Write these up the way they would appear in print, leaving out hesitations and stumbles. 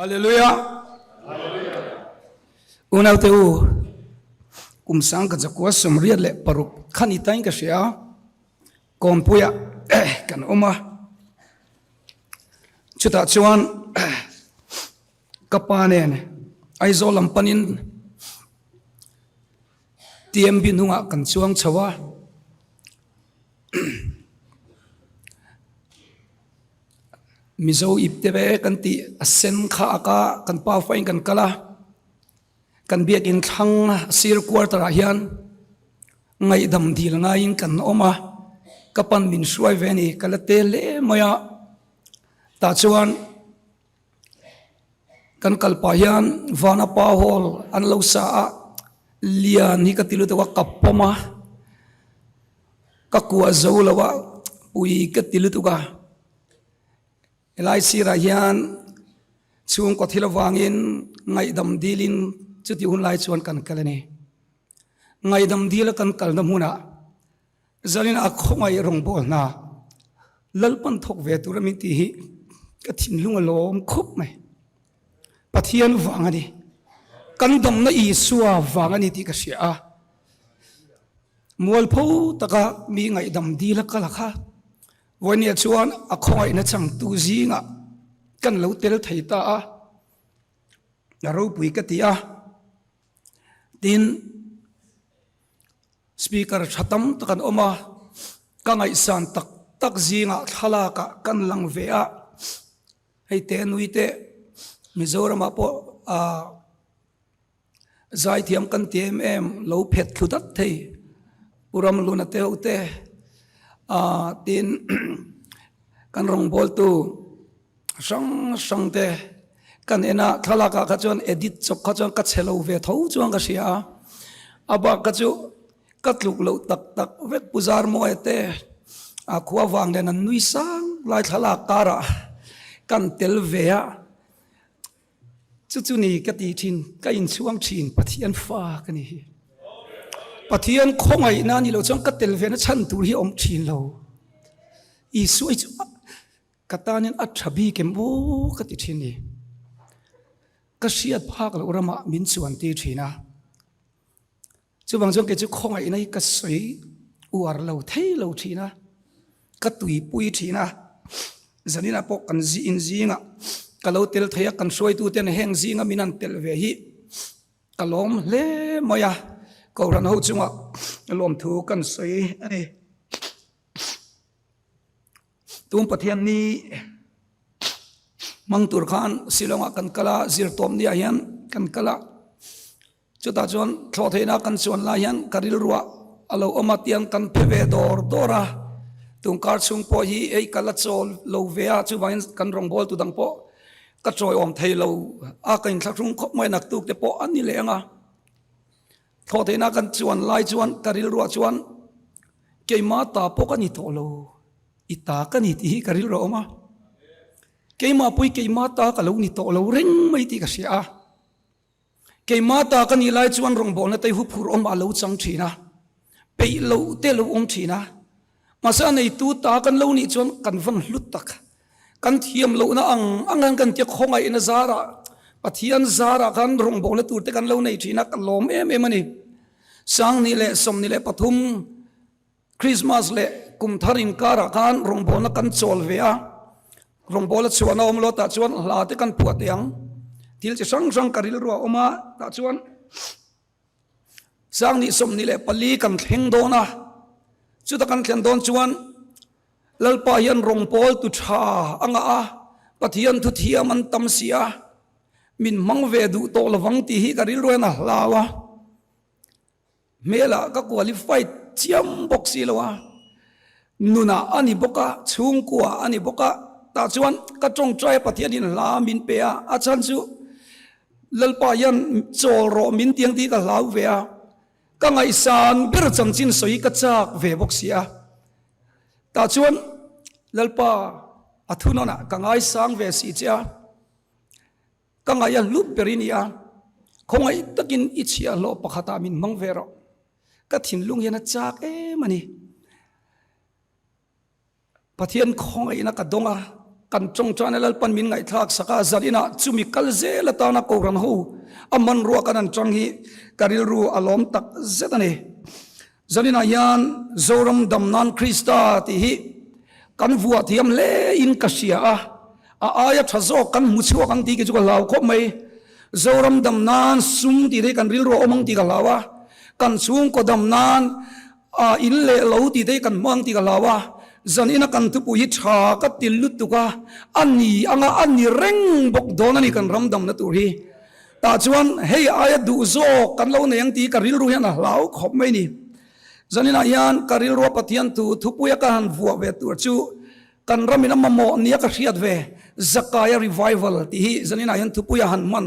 Hallelujah. Unaute u, kum sang ka zakua 86 khan i tain ka hria Kawnpuia kan awm a. Chutah chuan ka pa nen Aizawl lam panin TMB hnungah kan chuang chho a. Mizo ipte ve kan tih a sen kha a ka kan pa fain kan kal a. Kan biakin thlang sir quarter ah hian ngaihdam dil ngaiin kan awm a, ka pan min hruai ve a ni, ka la te hle mai a. Tah chuan kan kal pah hian Vanapa Hall an lo sa a, lian hi ka ti lutuk a, ka pawm a, ka kuah zo lo a, pui ka ti lutuk a. Helai sirah hian chhungkaw thil avangin ngaihdam dilin chutih hun lai chuan kan kal a ni. Ngaihdam dila kan kalna hmunah zanin a khawngaih rawngbâwl hna Lalpan thawk ve tura min tih hi ka thinlung a lawm khawp mai. Pathian vang a ni. Kan damna Isua vang a ni tih ka hria a. Mualpho taka mi ngaihdam dila kal a kha. Vawinia chuan a khawngaihna changtu zingah kan lo tel thei ta a, a ropui ka ti a. Tin, Speaker tha tam tak an awm a, ka ngaihsan tak tak zingah thlalakah kan lang ve a, hei te nui te Mizoramah pawh ah Zaithiam kan ti em em lo phet thlu dat thei Pu Ramluna te ho te ah tin kan rawngbawltu hrang hrang te kan en a thlalak ah kha chuan edit chawp kha chuan ka chhe lo ve tho chuan ka hria a a bak kha chu ka tluk loh tak tak vek Pu Zarmawia te a khua vang nen an nui sang lai thlalak karah kan tel ve a. Chu chu ni ka ti thin, ka inchhuang thin, Pathian fa ka ni hi. Pathian khawngaihna ni lo chuan ka tel ve na chhan tur hi a awm thin lo. Isua hi chu ka tanin a tha bik em aw ka ti thin ni. Ka hriat phak loh ramah min chuan tir thin a. Chuvang chuan kei chu khawngaihna hi ka sawi uar lo thei lo thin a, ka tuipui thin a. Zaninah pawh kan in zingah ka lo tel thei a, kan hruaituten heng zinga min han telh ve hi ka lawm hle mai a, Kohhran ho chungah lawmthu kan sawi a ni. Tum Pathian ni hmang tur khan Shillong-ah kan kal a, zirtawmni-ah hian kan kal a. Chutah chuan thlawh theihna kan chuan lai hian ka rilruah a lo awm a tiang kan phe ve dawr dawr a, tungkar chhung pawh hi ei ka la chawl lo ve a, chuvangin kan rawngbawltu dang pawh ka chawiawm thei lo a, ka inthlahrung khawp mai naktuk te pawh a ni leh ang a. Thlawh theihna kan chuan lai chuan ka rilruah chuan keimah ta pawh ka ni tawh lo, i ta ka ni tih hi ka rilruah a awm a, keimah pawh hi keimah ta ka lo ni tawh lo reng mai tih ka hria a. Keimah ta ka nih lai chuan rawngbawlna te hu phur awm a lo chang thin a, peih loh te lo awm thin a. Mahse a neitu ta kan lo nih chuan kan van hlut tak. Kan thiam lohna ang ang khan kan tia khawngaihna zarah, Pathian zarah khan rawngbawlna tur te kan lo nei thin a, ka lawm em em a ni. 2023. Christmas leh kum thar inkarah khan rawngbawlna kan chawl ve a, rawngbawla chhuahna awm lo tah chuan hla te kan phuah teh ang. Thil chi hrang hrang ka rilru a awm a, tah chuan 2024 kan thleng dawn a, chuta kan thlen dawn chuan Lalpa hian rawngbâwl tu tha a ngah a, Pathian thu thiam an tam si a, min hmang ve duh tawh lovang tih hi ka rilru hian a hlau a. Hmelah ka qualified chiam bawk si lo a, nunah a ni bawk a, chhungkua a ni bawk a, tah chuan ka tawngtai a Pathianin hla min pe a, a chhan chu Lalpa hian chawl rawh min tiang tih ka hlau ve a, ka ngaihsan ber chanchin sawi ka chak ve bawk si a, tah chuan Lalpa a thunawnah ka ngaisang ve si che a. Ka ngaih a hlut ber i ni a, khawngaih takin i chhiahhlawh pakhatah min hmang ve rawh. Ka thinlung hian a chak em a ni. Pathian khawngaihna ka dawng a, Kan tawngtaina Lalpan min ngaihthlak sak a, zaninah chumi kal zel atana Kohhran ho a hmanrua kan han chang hi ka rilru a lawm tak zet a ni. Zaninah hian Zoram dam nan Krista tih hi kan vuah thiam hle in ka hria a, a aia tha zawk kan hmu chhuak ang tih khi chu ka hlau khawp mai. Zoram dam nan sum tih te hi kan rilru a awm ang tih ka hlau a, kan chhungkaw dam nan A in leh lo tih te hi kan hmang tih ka hlau a, zan ina kan thupui hi tha ka ti lutuk a, a ni anga a ni reng bawk dawn a ni kan ram damna tur hi. Tah chuan hei aia duh zawk kan lo nei ang tih hi ka rilru hian a hlau khawp mai ni. Zan inah hian ka rilrua Pathian thu thupuia ka han vuah ve tur chu kan ramin a mamawh nia ka hriat ve Zakaia Revival tih hi zan inah hian thupuia han hman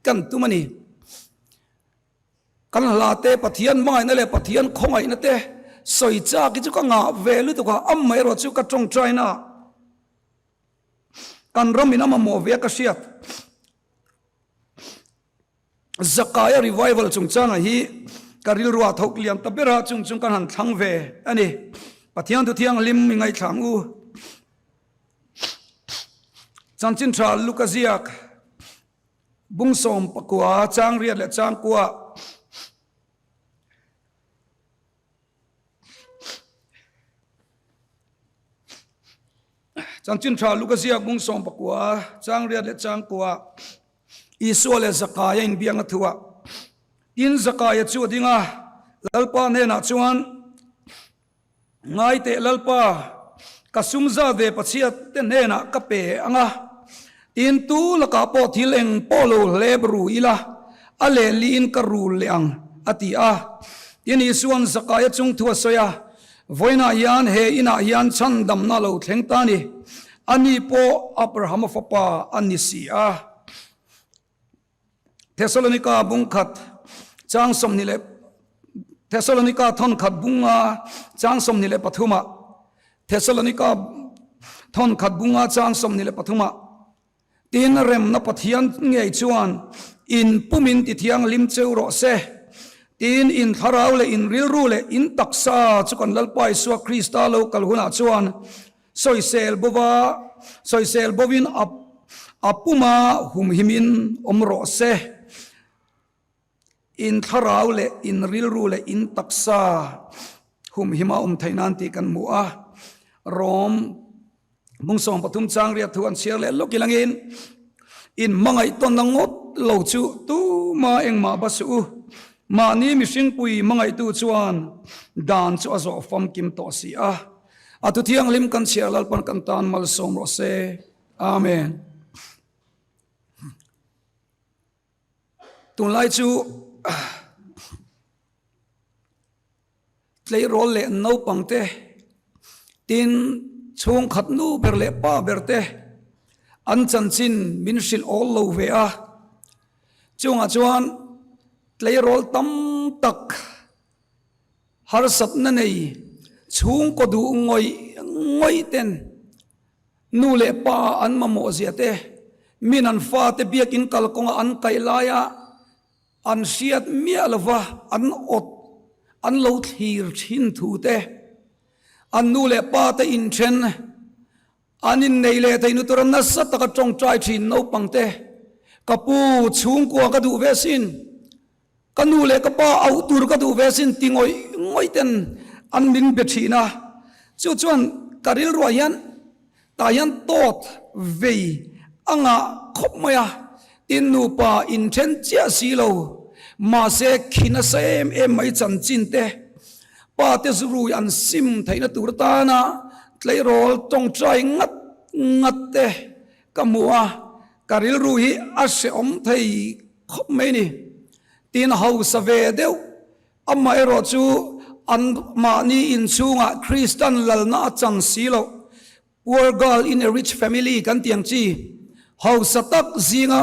kan tum a ni. Kan hla te Pathian hmangaihna leh Pathian khawngaihna te sawi chak hi chu ka ngah ve lutuk a, amaherawh chu ka tawngtaina ah kan ram in a mamawh ve a ka hriat. Zakaia revival chungchanga hi ka rilru ah thawk lian ta ber a, chung chung kan han thlang ve a ni. Pathian thu thianghlim i ngaihthla ang u. Chanchin tha Luka ziak. Bungsawm pakua, Changriat leh Changkua. Chanchin tha Luka ziak Bungsawm pakua, Changriat leh Changkua. Isua leh Zakaia inbiakna thuah. Tin, Zakaia chu a ding a, Lalpa hnenah chuan, Ngai teh Lalpa, ka sum zat ve Pathian te hnenah ka pe ang a, tin tu lakah pawh thil eng pawh lo hlep ru ila, a lehliin ka rul leh ang, a ti a. Tin Isua'n Zakaia chung thu a sawi a, Vawiinah hian he inah hian chhandamna lo thleng ta ni, ani pawh Abrahama fapa a ni si a. Thesalonika bung khat chang 24 leh Thesalonika thawn khat bunga chang 23 ah Thesalonika thawn khat bunga chang 23 ah Tin remna Pathian ngei chuan in pumin ti thianghlim cheu rawh se. Tin in thlarau leh in rilru leh in taksa chu kan Lalpa Isua Krista lo kal hunah chuan Sawisel bova, sawisel bovin a a puma humhimin awm rawh se. In thlarau leh in rilru leh in taksa humhima awm theih nan tih kan hmu a. Rom hmung 13 chang riat thu an chhiar leh lawk ilangin in hmangaih tawnna ngawt lo chu tuma engmah ba suh u. Mahni mihringpui hmangaihtu chuan dan chu a zawh famkim tawh si a. A thu thianghlim kan chhiar Lalpan kan tan malsawm rawh se. Amen. Tunlai chu tleirawl leh naupang te tin chhungkhat nu ber leh pa ber te an chanchin min hrilh awl lo ve a. Chungah chuan tleirawl tam tak Harsatna nei chhungkaw duh ngawih ngawih ten nu leh pa an mamawh zia te, min an fate biakin kalkawnga an kaih laia an hriat miah lova an awt an lo thlir thin thu te, an nu leh pa te inthen an innei leh theih nu tura nasa taka tawngtai thin naupang te, ka pu chhungkua ka duh ve sin. Ka nu leh ka pa auh tur ka duh ve sin ti ngawih ngawih ten an min be thin a, chu chuan ka rilruah hian tah hian tawt vei a ngah khawp mai a, tin nupa inthen chiah si lo mahse khi nasa em em mai chanchin te pa te zurui an sim theihna tur atana tleirawl tawngtai ngat ngat te ka hmu a, ka rilru hi a hrehawm thei khawp mai ni. Tin hausa ve deuh, amaherawh chu an mahni inchhungah Kristan lalna a chang si loh, poor girl in a rich family kan tih ang chi, hausa tak zinga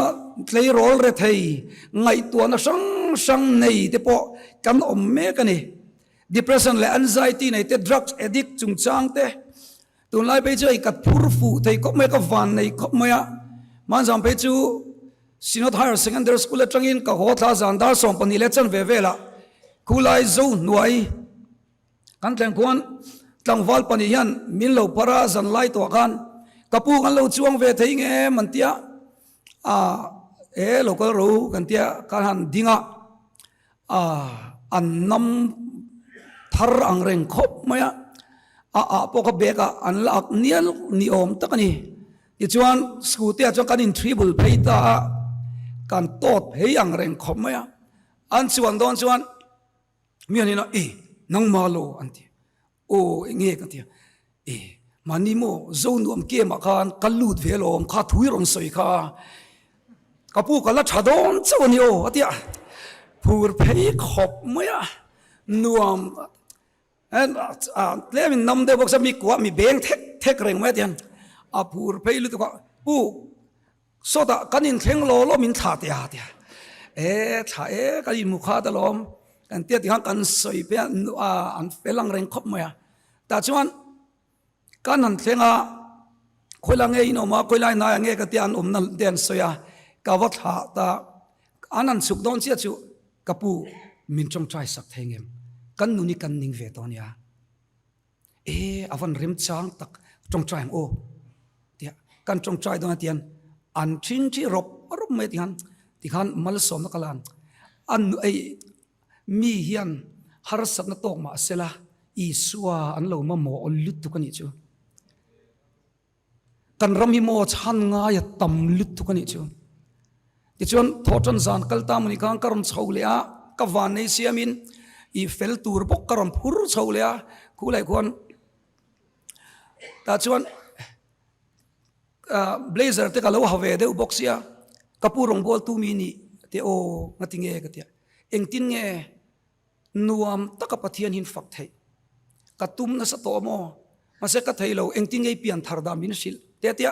tleirawl rethei ngaihtuahna hrang hrang nei te pawh kan awm mek a ni. Depression leh anxiety nei te, drugs addict chungchang te, Tunlai phei chu hei ka phur fuh thei khawp mai a, ka van nei khawp mai a. Hmanzam phei chu Synod Higher Secondary School atangin ka haw thla zan dar 12 leh chanve velah khulai zo hnuai kan thleng khuan tlangval pahnih hian min lo phar a, zan lai tawh khan. Ka pu kan lo chuang ve thei nge em an tia, a e lo kal ro kan tia kan han ding a, a an nam thar ang reng khawp mai a, a ah pawh kha bag ah an la ak nial ni awm tak a ni. Tichuan scooty ah chuan kan in tribble phei ta a, kan tawt phei ang reng khawp mai a, an chuan dawn chuan mi an in a e nangmah lo an ti. Aw enge ka ti a, e mahni maw zo nuam kem ah khan ka lut ve alawm kha thui rawn sawi kha ka pu ka la tha dawn chauh a ni aw a ti a, phur phei khawp mai a, nuam tlem in nam deuh bawk sia mi kuah mi beng thek thek reng mai a ti a, a phur phei lutuk a pu Sawtah kan inthleng law law min thlah teh a tia. E thlah e kan inhmu khat alawm kan tia tikhan kan sawi phei a an fel ang reng khawp mai a. Tah chuan kan han thleng a khawilai nge in awm a khawilai hnaiah nge ka tia an awmna te an sawi a ka va thlah ta an han chhuk dawn chiah chu ka pu min tawngtai sak thei ngem kan nun hi kan ning ve tawh ania. E a van rem chang tak tawngtai ang aw tia kan tawngtai dawn a tian an thin thi rawp rawp mai tikhan tikhan malsawmna ka lan an ei mi hian harsatna tawk mah sela Isua an lo mamawh lutuk a nih chu. Kan ram hi maw chhan ngai a tam lutuk a nih chu. Tichuan thawhtan zan kal ta mawni khan ka rawn chho leh a, ka van nei siamin i fel tur bawk ka rawn phur chho leh a, khulai khuan tah chuan blazer te ka lo ha ve deuh bawk sia, ka pu rawngbawltu mi nih te aw ngati nge ka ti a, engtin nge Nuam taka Pathian hi fak theih ka tum nasa tawh maw? Mahse ka thei lo, engtin nge i pian thar dan min hrilh te tia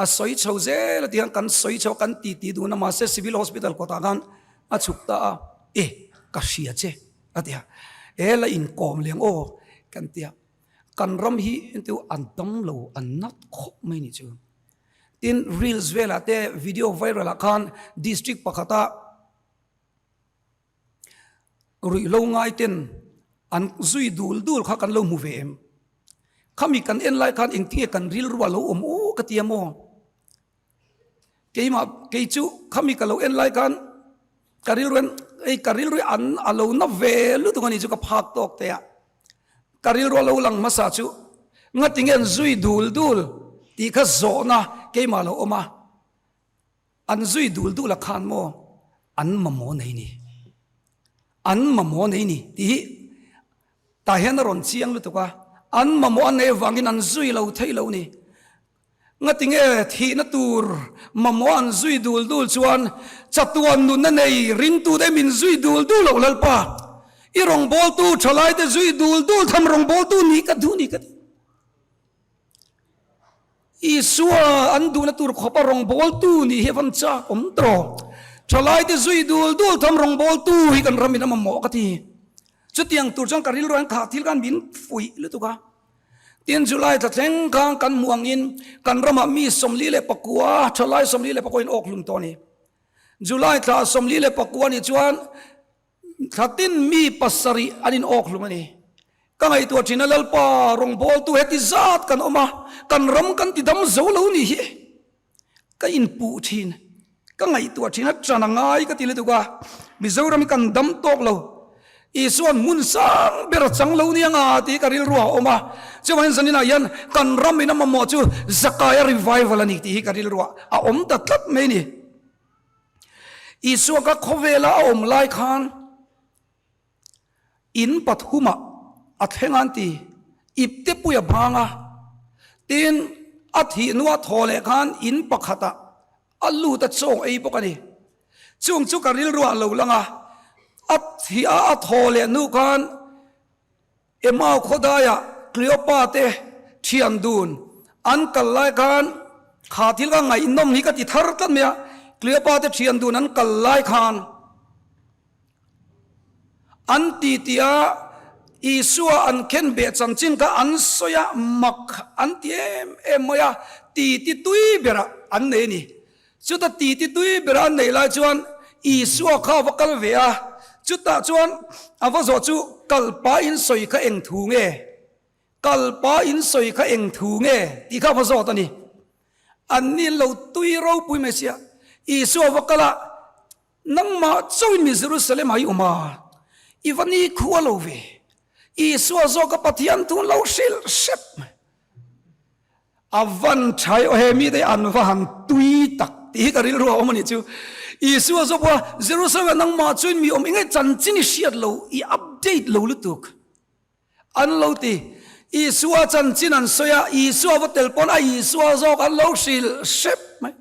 a sawi chho zel a ti hian kan sawi chho a, kan ti ti dun a, mahse Civil Hospital kawtah khan a chhuk ta a, e ka hria che a ti a, e la inkawm leng aw kan ti a, kan ram hi entiu an dam lo, an nat khawp mai nih chu. Tin reels velah te video viral ah khan district pakhata Ruihhlo ngai ten an zui dul dul kha kan lo hmu ve em? Khami kan en lai khan engtinge kan rilru a lo awm aw ka ti a maw? Keimah kei chu khami ka lo en lai khan ka rilru hian hei ka rilru hi an a lo na ve lutuk a nih chu ka phak tawk te a. Ka rilru a lo lang hmasa chu ngatinge an zui dul dul tih kha zawhna keimah a lo awm a. An zui dul dul a khan maw an mamawh nei ni, an mamawh nei ni tih hi tah hian a rawn chiang lutuk a, an mamawh a nei avangin an zui lo thei lo ni. Ngatinge thihna tur mamawh an zui dul dul chuan chatuan nunna nei ringtute min zui dul dul loh Lalpa, i rawngbawltu thalaite zui dul dul tham rawngbawltu nih ka duh ni ka ti. Isua an duhna tur khawpa rawngbawltu nih hi a van chak awm tawh. Thalaite zui dul dul tham rawngbawltu hi kan ramin a mamawh ka ti. Chutiang tur chuan ka rilru hian kha thil khan min fuih lutuk a. Tin July thla thleng khan kan hmuh angin kan ramah mi 44, thalai 44 in awk hlum tawh a ni. July thla 44 nih chuan Thla tin mi pasarih an in awk hlum a ni. Ka ngaihtuah thin a Lalpa rawngbawltu heti zat kan awm a, kan ram kan ti dam zo lo ni hi. Ka inpuh thin, ka ngaihtuah thin a ṭan a ngai ka ti lutuk a, Mizoram hi kan dam tawk lo. Isua'n hmun sang ber a chang lo nia nga tih ka rilru a awm a, chuvangin zaninah hian kan ram in a mamawh chu Zakaia revival a ni tih hi ka rilru ah a awm ta tlat mai a ni. Isua ka khawvela a awm lai khan in pathumah a thleng an ti, ipte pui a bang a, tin a thih hnua thaw leh khan in pakhatah a lut a chawng ei bawk a ni. Chung chu ka rilruah a lo lang a, a thih a a thaw leh hnu khan Emau khawdaiah Cleopa te thian dun an kal lai khan kha thil kha ngaihnawm hi ka ti thar tlat mai a, Cleopa te thian dun an kal lai khan an ti tih a Isua an khen beh chanchin kha an sawi a, mak an ti em em mai a, ti ti tui berah an nei a ni. Chuta ti ti tui bera an neih lai chuan Isua kha a va kal ve a, chutah chuan a va zawh chu kalpa in sawi kha eng thu nge? Kalpa in sawi kha eng thu nge? tih kha a va zawt a ni. Anni an lo tui ropui mai sia. Isua va kal a, Nangmah chauhin mi Jerusalem ah i awm a, i va ni khua lo ve. Isua zawka Pathian thu an lo hrilh hrep mai. A van tha i he mite an va han tui tak tih hi ka rilru a awm a nih chu. Isua zawk pawh a Jerusalem ah nangmah chuin mi awm eng nge chanchin i hriat lo, i update lo lutuk. An lo ti. Isua chanchin an sawi a, Isua va tel pawn a Isua zawk an lo hrilh hrep mai.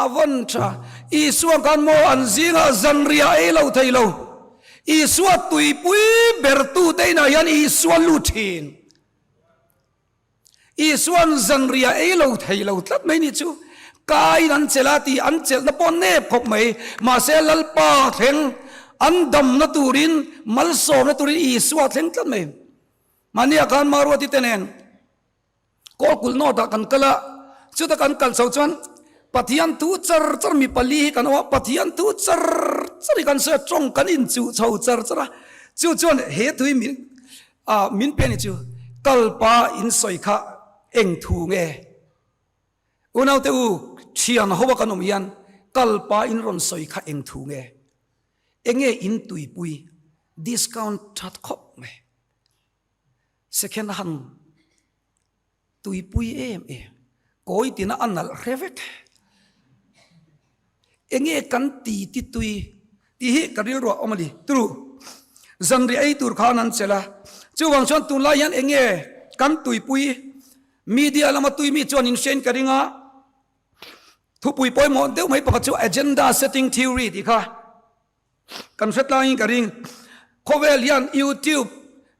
A vawn tha. Isua khan maw an zingah zanriah ei lo thei lo. Isua tuipui bertute inah hian Isua lut thin. Isua'n zanriah ei lo thei lo tlat mai nih chu. Kaiin an chelh a tih an chelhna pawh nep khawp mai. Mahse Lalpa thleng an damna turin malsawmna turin Isua thleng tlat mai. Mahnia khan Maruati te nen Kawlkulh North ah kan kal a, chuta kan kal chho chuan Pathian thu char char mi pali hi kan awm a, Pathian thu char char hi kan sawi a, tawng kan inchuh chho char char a, chu chuan he thu hi min ah min pe a ni chu, kalpa in sawi kha eng thu nge? Unaute u, thian ho a kan awm hian kalpa in rawn sawi kha eng thu nge? Enge in tuipui discount that khawp mai? Second hand tuipui em em, kawi tina a nalh hre vek. Enge kan ti ti tui tih hi ka rilruah awm a ni. Turu, zanriah ei tur khan an chelh a, chuvang chuan tunlai hian enge kan tuipui media lama tui mi chuan in hriain ka ring a, thupui pawimawh deuh mai pakhat chu agenda setting theory tih kha. Kan hre tlangin ka ring. Khawvel hian YouTube,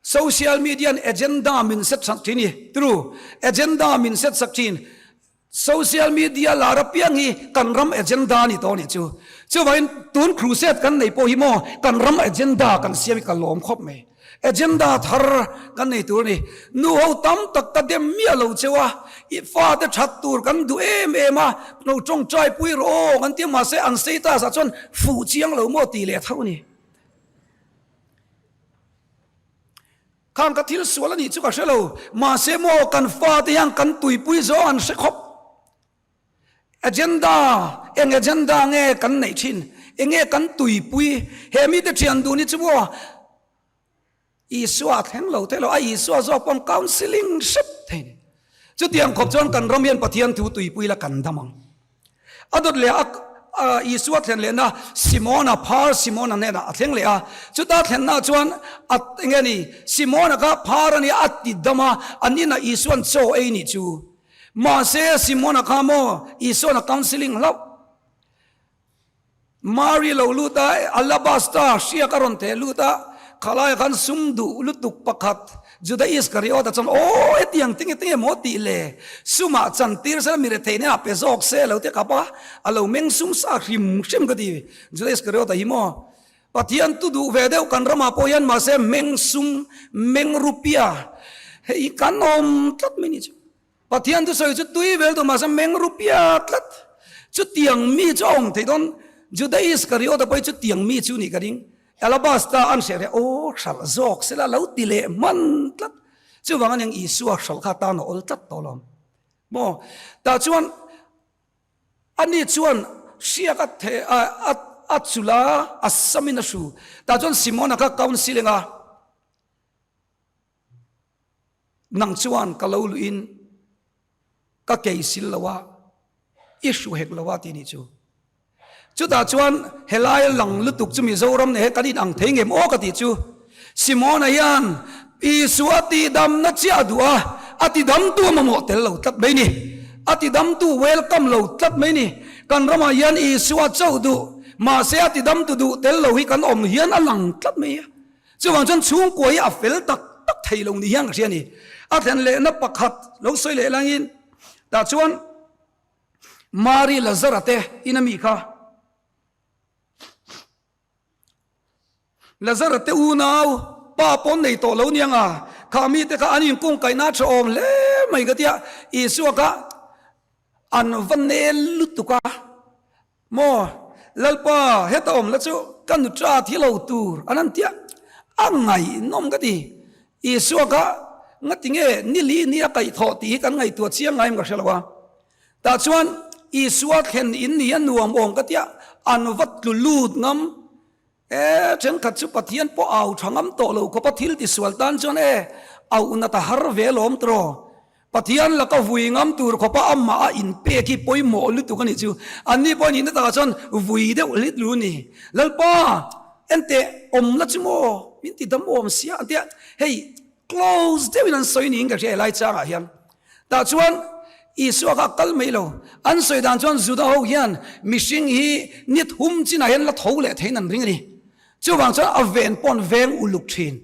social media in agenda min set sak thin i, true, agenda min set sak thin. Social media lar apiang hi kan ram agenda a ni tawh a nih chu. Chuvangin tun crusade kan nei pawh hi maw kan ram agenda kan siam hi ka lawm khawp mai. Agenda thar kan nei tur a ni. Nu ho tam tak ka dem miah lo cheu a, i fate that tur kan duh em em a, lo tawngtai pui rawh aw kan ti a, mahse an status ah chuan fuh chiang lo maw tih leh tho a ni. Khang ka thil sual a nih chu ka hre lo, mahse maw kan fate hian kan tuipui zawng an hre khawp. Agenda, eng agenda nge kan neih thin? Enge kan tuipui? He mite thian dun hi chu maw Isua a thleng lo thei lo, a Isua zawk pawn counselling hrep thei ni. Chutiang khawp chuan kan ram hian Pathian thu tuipui la kan dam ang. A dawt leh a Isua thlen lehna Simona phar Simona hnenah a thleng leh a, chuta thlenna chuan a enge ni Simona kha phar a nia a ti dam a, an inah Isua'n chaw ei nih chu. Mahse, Simona kha maw Isua'n a counselling hlauh? Mari lo lut a, alabasta hriak a rawn theh lut a, khalaiah khan sum duh lutuk pakhat Juda Iskariota chuan, Aw, hetiang tinge tinge maw tih le? Sumah chantir sela mi rethei nen a pe zawk se lo ti a kap a, a lo meng sum sa hrim hrim ka ti. Juda Iskariota hi maw Pathian tu duh ve deuh kan ramah pawh hian mahse meng sum, meng rupia hei kan awm tlat mai ni chu. Pathian thusawi chu tui vel tur mahse meng rupia tlat. Chutiang mi chu a awm theih dawn. Juda Iskariota pawh hi chutiang mi chu nih ka ring. Alabasta an hreh reh aw hralh zawk sela lo ti leh hman tlat. Chuvang aniang Isua hralh kha tan a awl tlat tawh lo. Maw? Tah chuan ani chuan hriak a the a a chulh a, a samin a hru. Tah chuan Simona kha counselling a. Nang chuan ka lo luhin ka kei sil lo a, i hru hek lo a tih nih chu. Chutah chuan helai lang lutuk chu Mizoram nen hian kan inang thei ngem aw ka tih chu. Simona hian Isua tihdamna chiah a duh a, a tidamtu a mamawh tel lo tlat mai ni. A tidamtu welcome lo tlat mai ni. Kan ramah hian Isua chauh duh, mahse a tidamtu duh tel lo hi kan awm hian a lang tlat mai a. Chuvang chuan chhungkua hi a fel tak tak thei lo ni hian ka hria a ni. A thlen lehna pakhat lo sawi leh langin tah chuan Mari Lazara te in a mi kha Lazara te unau pa pawn nei tawh lo niang a, kha mite kha an inkungkaihna a tha awm hle mai ka tia Isua kha an va nel lutuk a. Maw Lalpa, heta awm la chu ka nu ṭa thi lo tur an han tia, a ngaihnawm ka ti. Isua kha. Ngati nge ni li ni a kaihthawh tih hi kan ngaihtuah chiang ngai em ka hre lo a. Tah chuan Isua thlen in ni a nuam awm ka tia an va tlu lut ngam. E, thenkhat chu Pathian pawh au tha ngam tawh lo khawpa thil tisual tan chuan e, auh nat a har ve lawm tawh. Pathian laka vui ngam tur khawpa amah a inpek hi pawimawh lutuk a nih chu. Anni pawh nihna takah chuan vui deuh hlit lu a ni. Lalpa, enteh awm la chu maw? Min ti dam awm sia an tia. Hei, close deuhin an sawi niin ka hria helai changah hian. Tah chuan Isua kha a kal mai lo. An sawi dan chuan Juda ho hian mihring hi ni thum chinah hian la tho leh theiin an ring a ni. Chuvang chuan a ven pawh an veng uluk thin.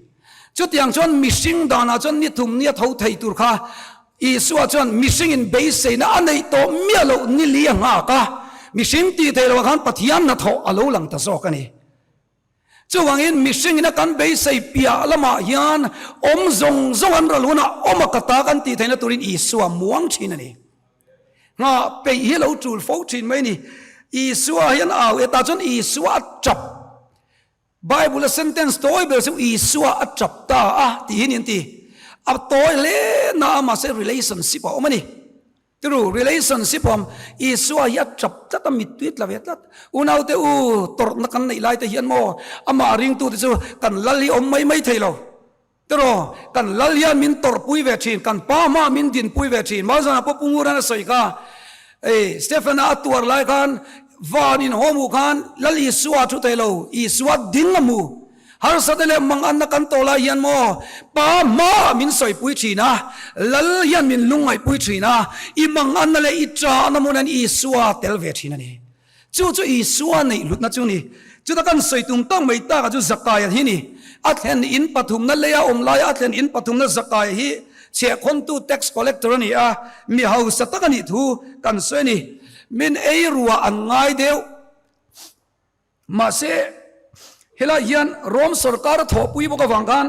Chutiang chuan mihring danah chuan ni thum nia tho thei tur kha Isua chuan mihringin beiseina a neih tawh miah loh ni li a nghak a, mihring tih theih loah khan Pathian hnathawh a lo lang ta zawk a ni. Chuvangin mihringin a kan beisei piah lamah hian awm zawng zawng an ral hunah awm a ka ta kan tih theihna turin Isua muang thin a ni. Nghah peih hi lo tul fo thin mai a ni. Isua hian au e tah chuan Isua a tap. Bible a sentence tawi ber chu Isua a tap ta a tih hi ni an ti. A tawi hle na a mahse relationship a awm a ni. Tiru, relationship awm, Isua hi a tap tlat a, mittui tla ve tlat. Unaute u, tawrhna kan neih lai te hian maw, amah ringtute chu kan lal hi awm mai mai thei lo. Tiraw, kan lal hian min tawrhpui ve thin, kan pa hmaah min dinpui ve thin. Malzana pawh Pu Nguran a sawi kha, ei, Stephena a tuar lai khan van inhawm uh khan Lal Isua a thu thei lo, Isua ding a hmu. Harsate leh manganna kan tawh lai hian maw, pa hmaah min sawipui thin a, Lal hian min lungngaihpui thin a, i manganna leh i ṭahna hmunah hian Isua a tel ve thin a ni. Chu chu Isua neih hlutna chu ni. Chuta kan sawi tum tak mai taka chu Zakaia hi ni. A thlen in pathumna leia awm laia a thlen in pathumna Zakaia hi chhiahkhawntu tax collector a ni a, mi hausa tak a nih thu kan sawi a ni. Min ei ruah an ngai deuh. Mahse, helai hian Rom sorkar a thawhpui bawk avang khan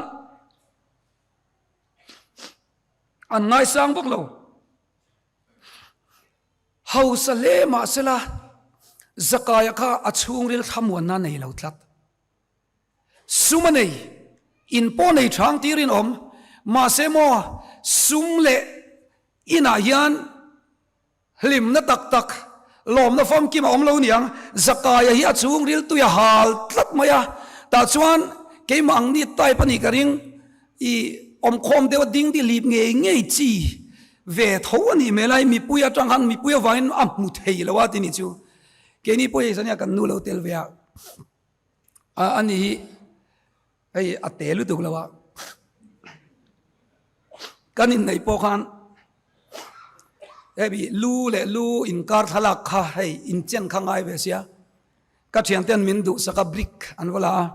an ngaisang bawk lo. Hausa hle mahsela Zakaia kha a chhungril thlamuanna a nei lo tlat. Sum a nei, in pawh nei chang tirin awm, mahse maw sum leh inah hian hlimna tak tak, lawmna famkim a awm lo niang. Zakaia hi a chhungril tui a hal tlat mai a, tah chuan keimah ang ni type a nih ka ring. I awmkhawm deuh a ding dih lip ngei ngei chi ve tho a nih hmel a, hei mipui atang khan mipui avangin a hmu thei lo a ti nih chu. Keini pawh hei zania kan nu lo tel ve a, a ani hi hei a te lutuk lo a, kan inneih pawh khan hei lu leh lu inkar thlalak kha hei inchen kha ngai ve sia. Ka thianten min duhsak a brick an va la a,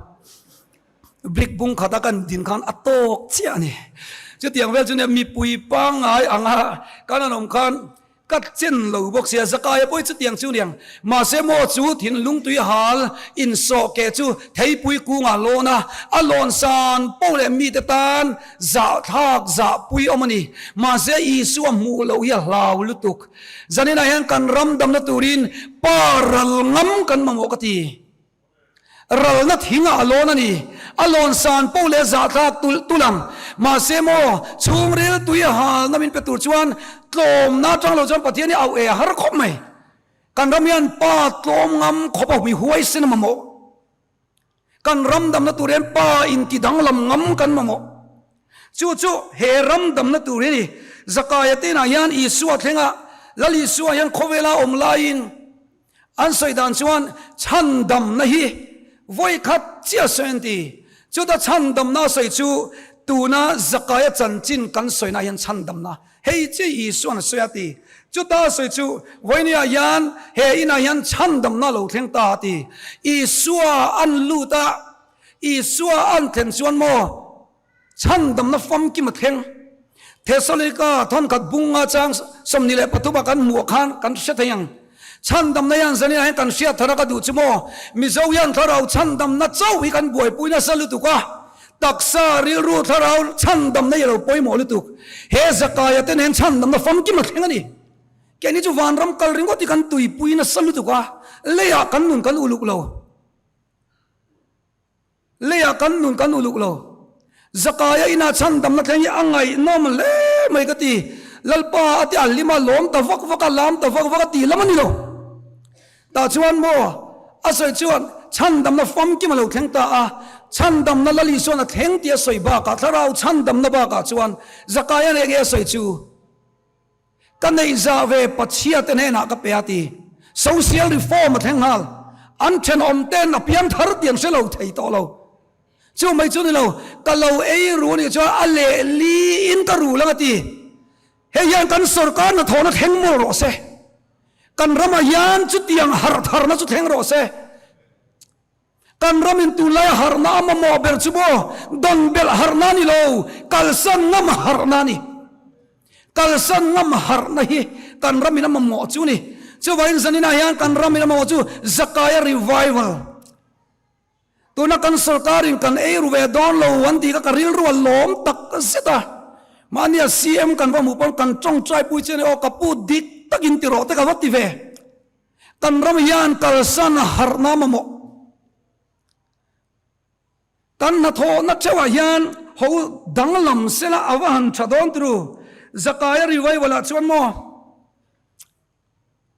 brick bung khata kan din khan a tawk chiah a ni. Chutiang vel chu nia mipui pangngai anga kan an awm khan ka chen lo bawk sia, Zakaia pawh hi chutiang chu niang. Mahse maw chu thinlung tui hal insawh keh chu theipui kungah lawn a, a lawn san poh leh mite tan zahthlak zahpui awm a ni. Mahse Isua hmuh loh hi a hlau lutuk. Zaninah hian kan ram damna turin pa ral ngam kan mamawh ka ti. Ralna thingah a lawn a ni. A lawn san poh leh zahthlak tulh tulh ang. Mahse maw, chhungril tui a halna min pe tur chuan tlawmna atang lo chuan Pathian hi auh e a har khawp mai. Kan ram hian pa tlawm ngam khawp a mi huaisen a mamawh. Kan ram damna tur hian pa inti danglam ngam kan mamawh. Chu chu he ram damna tur hi a ni. Zakaia te inah hian Isua thlenga Lal Isua hian khawvela awm laiin an sawi dan chuan chhandamna hi vawi khat chiah sawi an ti. Chuta chhandamna a sawi chu tuna Zakaia chanchin kan sawina hian chhandamna Hei chi Isuan a sawi a ti. Chuta a sawi chu, Vawinia hian he inah hian chhandamna lo thleng ta a ti. Isua an lut a, Isua an thlen chuan maw chhandamna famkim a thleng. Thesalonika thawnkhat bunga chang 23 ah kan hmuh khan kan hre thei ang. Chhandamna hian zaninah hian kan hriat thar a ka duh chu maw? Mizo hian thlarau chhandamna chauh hi kan buaipui nasa lutuk a, taksa, rilru, thlarau chhandamna hi a lo pawimawh lutuk. He Zakaia te nen chhandamna famkim a thleng a ni. Keini chu vanram kal ringawt hi kan tuipui nasa lutuk a, leiah kan nun kan uluk lo. Leiah kan nun kan uluk lo. Zakaia inah chhandamna thleng hi a ngaihnawm hle mai ka ti. Lalpa a ti a hlim a, lawm ta vak vak a, lam ta vak vak a ti lam a ni lo. Tah chuan maw a sawi chuan chhandamna famkim a lo thleng ta a, chhandamna Lal Isuan a thleng tih a sawi bakah thlarau chhandamna bakah chuan Zakaia nen nge a sawi chu? Ka neih zah ve Pathiate hnenah ka pe a ti. Social reform a thleng nghal. An thenawm ten a piang thar tih an hre lo thei tawh lo. Chu mai chu ni lo, ka lo ei ru anih chuan a lehli in ka ru lang a ti. Hei hian kan sorkar hnathawhna thleng mawl rawh se. Kan ramah hian chutiang harh tharna chu thleng rawh se. Kan ramin tunlaia harhna a mamawh ber chu maw dawn belh harhna a ni lo, kalsan ngam harhna a ni. Kalsan ngam harhna hi kan ramin a mamawh chu a ni. Chuvangin zaninah hian kan ramin a mamawh chu Zakaia revival. Tuna kan sorkarin kan ei ru ve dawn lo an tih kha ka rilru a lawm tak zet a. Mahnia CM kan va hmuh pawn kan tawngtai pui che a ni aw ka pu dik takin ti rawh te ka va ti ve. Kan ram hian kalsan harhna mamawh. Kan hnathawhna theuhah hian ho danglam sela a va han tha dawn turu. Zakaia revival ah chuan maw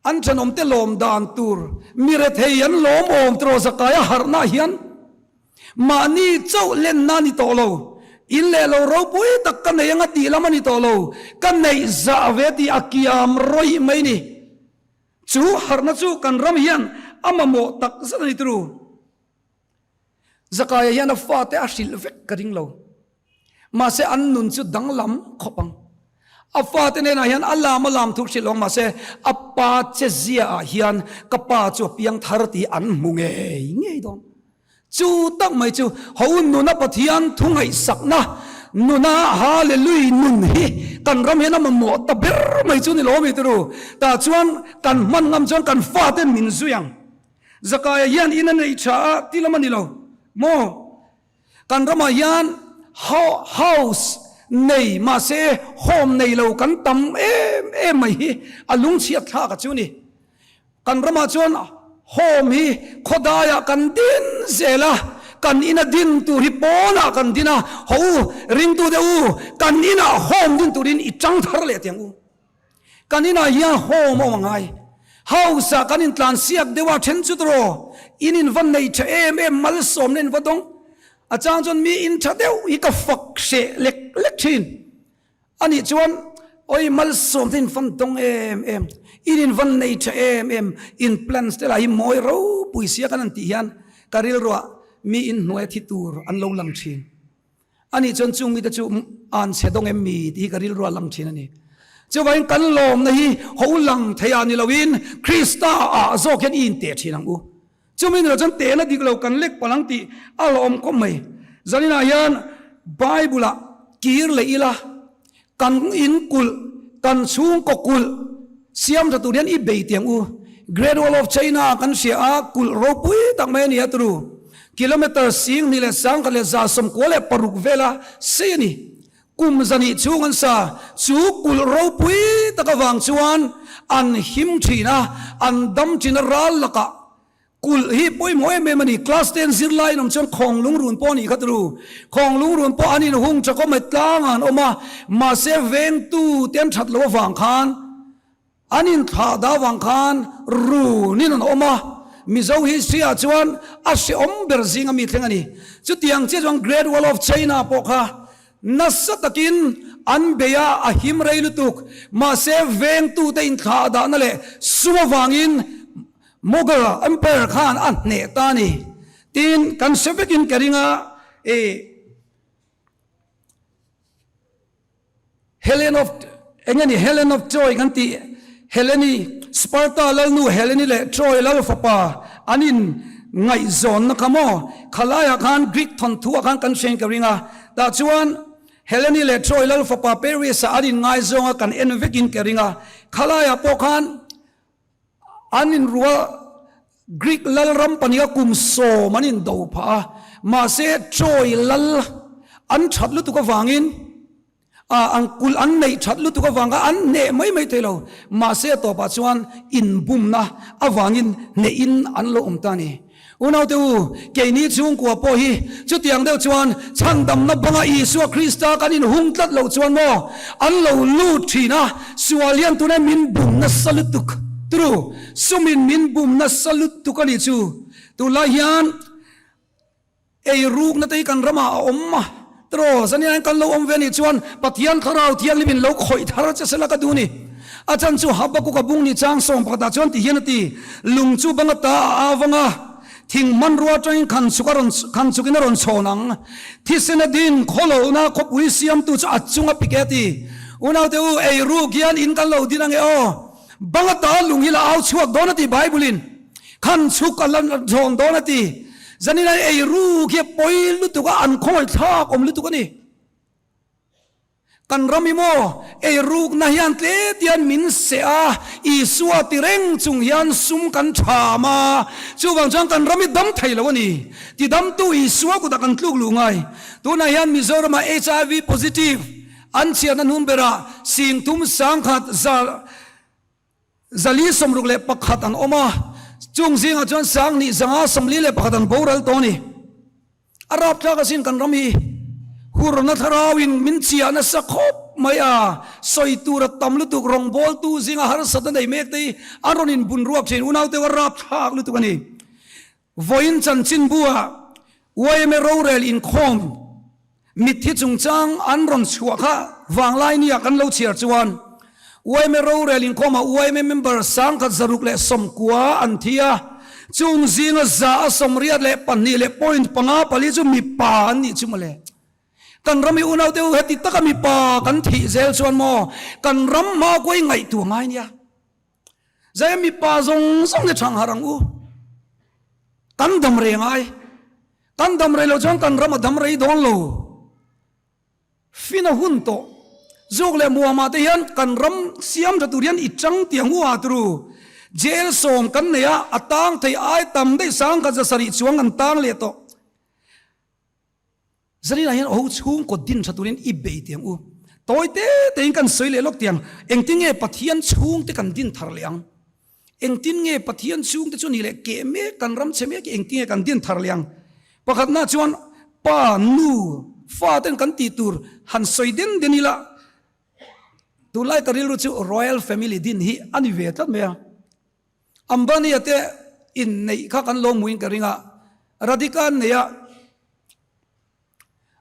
an thenawmte lawm dan tur mi rethei an lawm awm tiraw Zakaia harhna ah hian mahni chauh lenna a ni tawh lo. In leh lo ropui tak ka nei anga tih lam a ni tawh lo. Ka neih zah ve tih a kiam rawih mai ni. Chu harhna chu kan ram hian a mamawh tak zet a ni turu. Zakaia hian a fate a hrilh vek ka ring lo. Mahse an nun chu danglam khawp ang. A fate nenah hian a lam a lam thuk hrilh awng mahse a pa che zia ah hian ka pa chu a piang thar tih an hmu ngei ngei dawn. Chu tak mai chu ho nuna Pathian thu ngaihsakna nuna Hallelui nun hi kan ram hian a mamawh ta ber mai chu ni lo mi turu. Tah chuan kan hman ngam chuan kan fate min zui ang. Zakaia hian in a neih tha a ti lam a ni lo maw? Kan ramah hian house nei mahse home nei lo kan tam em em mai hi a lungchhiat thlak a chu ni. Kan ramah chuan home hi khawdaiah kan din zel a, kan ina din tur hi pawnah kan din a, haw u, ringtute u, kan inah home din turin i chang thar leh tiang u. Kan inah hian home a awm a ngai. House-ah kan intlan siak deuh a, then chu tawh in in va nei tha em em, malsawmna in va dawng. A chang chuan mi in tha deuh hi ka fak hreh lek lek thin. Anih chuan, Awi malsawm te in fan dawng em em, in in van nei tha em em, in plans te lah hi mawi ropui sia kan han tih hian ka rilruah mi in hnuaia thi tur an lo lang thin. Anih chuan chung mite chu an chhe dawng em mi tih hi ka rilruah lang thin a ni. Chuvangin kan lawmna hi ho lang thei ah ni loin Krista ah zawk hian i inteh thin ang u. Chumi ni lo chuan tehna dik lo kan lek palh ang tih a hlauhawm khawp mai. Zaninah hian Bible-ah kir leh ila, kan in kulh, kan chhungkaw kulh siam tha tur hian i bei tiang u. Great Wall of China kan hria a, kulh ropui tak mai a ni a turu. Kilometre 10,000 leh 196 vela sei a ni. Kum zahnih chhung an sa, chu kulh ropui tak avang chuan an him thin a, an dam thin a, ral lakah kulh hi pawimawh em em a ni. Class ten zirlai in awm chuan khawng lungrun pawh a nih kha turu. Khawng lungrun pawh an inhung tha khawp mai, tlangah an awm a, mahse vengtu te an that loh avang khan An inthlah dah avang khan runin an awm a, Mizo history ah chuan a hrehawm ber zing a mi thleng a ni. Chutiang chiah chuan Great Wall of China pawh kha nasa takin an bei a, a him rei lutuk. Mahse vengtute inthlah dahna leh sum avangin Mughal Empire khan a hneh ta a ni. Tin, kan hre vekin ka ring a, ih. Helen of eng nge ni Helen of Troy kan tih Heleni Sparta lalnu Heleni leh Troy lal fapa an in ngaihzawnna kha maw khalaiah khan Greek thawnthu ah khan kan hrein ka ring a tah chuan Heleni leh Troy lal fapa Paris ah an in ngaizawng a kan en vekin ka ring a khalaiah pawh khan An inrual Greek lal ram pahniha kum sawm an indo phah a, mahse Troy lal an that lutuk avangin ah an kulh an neih that lutuk avanga an hneh mai mai thei lo, mahse a tawpah chuan inbumna avangin hnehin an lo awm ta a ni. Unaute u, keini chhungkua pawh hi chutiang deuh chuan chhandamna banga Isua Krista kan inhung tlat loh chuan maw an lo lut thin a, sual hian tuna min bum nasa lutuk turu, sumin min bum nasa lutuk a nih chu. Tunlai hian Eirukna te hi kan ramah a awm a, tiraw? Zaniah hian kan lo awm ve anih chuan Pathian Thlarau Thianghlim in lo khawih thar che sela ka duh ni. A chan chu Habakkuk a bung ni chang sawm pakhatah chuan ti hian a ti, Lung chu banga ta a avang a, thing hmanrua atangin khan chuk a rawn khan chukin a rawn chhawn ang. Thisen a din khawlohna khawpui siamtu chu a chung a pik e a ti. Unaute u, eiruk hian in kan lo din ange aw. Banga ta lung hi la au chhuak dawn a ti Bible in. Khan chhuk a la zawn dawn a ti. Zanin a ei ruk hi a pawi lutuk a, an khawngaih thlak awm lutuk a ni. Kan ram hi maw ei rukna hian tlet hian min seh a, Isua ti reng chung hian sum kan tham a, chuvang chuan kan ram hi dam thei lo a ni. Tidamtu Isua kutah kan tluk luh ngai. Tunah hian Mizoramah HIV positive an chhiatna hnung berah singthum sangkhat za 461 an awm a, chung zingah chuan 20 141 an boral tawh a ni. A rapthlak asin kan ram hi hurna thlarauin min chiah nasa khawp mai a, sawi tur a tam lutuk, rawngbawltu zinga harsatna nei mek te hi an rawn inbun ruak thin, unaute a rapthlak lutuk a ni. Vawiin chanchinbu-ah yma rorel inkhawm mitthi chungchang an rawn chhuah kha vanglai nia kan lo chhiar chuan yma rorel inkhawmah yma member 1690 an thi a, chung zinga 182.54 chu mipa an nih chu mawle. Kan ram i unaute u heti taka mipa kan thih zel chuan maw kan ram hma kuai ngaihtuah ngai nia. Zai mipa zawng zawng hi thang harh ang u. Kan dam rei ngai. Kan dam rei lo chuan kan ram a dam rei dawn lo. Fin a hun tawh. Zuk leh muamah te hian kan ram siam tha tur hian i chang tiang u a turu. Jail sawm kan nei a, a tang thei ai tam daih 1700 chuang an tang leh tawh. Zaninah hian ho chhungkaw din tha turin i bei tiang u. Tawi te tein kan sawi leh lawk tiang, engtin nge Pathian chhungte kan din thar leh ang? Engtin nge Pathian chhungte chu ni leh keh mek, kan ram chhe mek hi engtin nge kan din thar leh ang? Pakhatna chuan pa, nu, fa ten kan tih tur han sawi den den ila, tunlai ka rilru chu Royal Family din hi a ni ve tlat mai a. Ambani-a te inneih kha kan lo hmuin ka ring a, Radhika an nei a,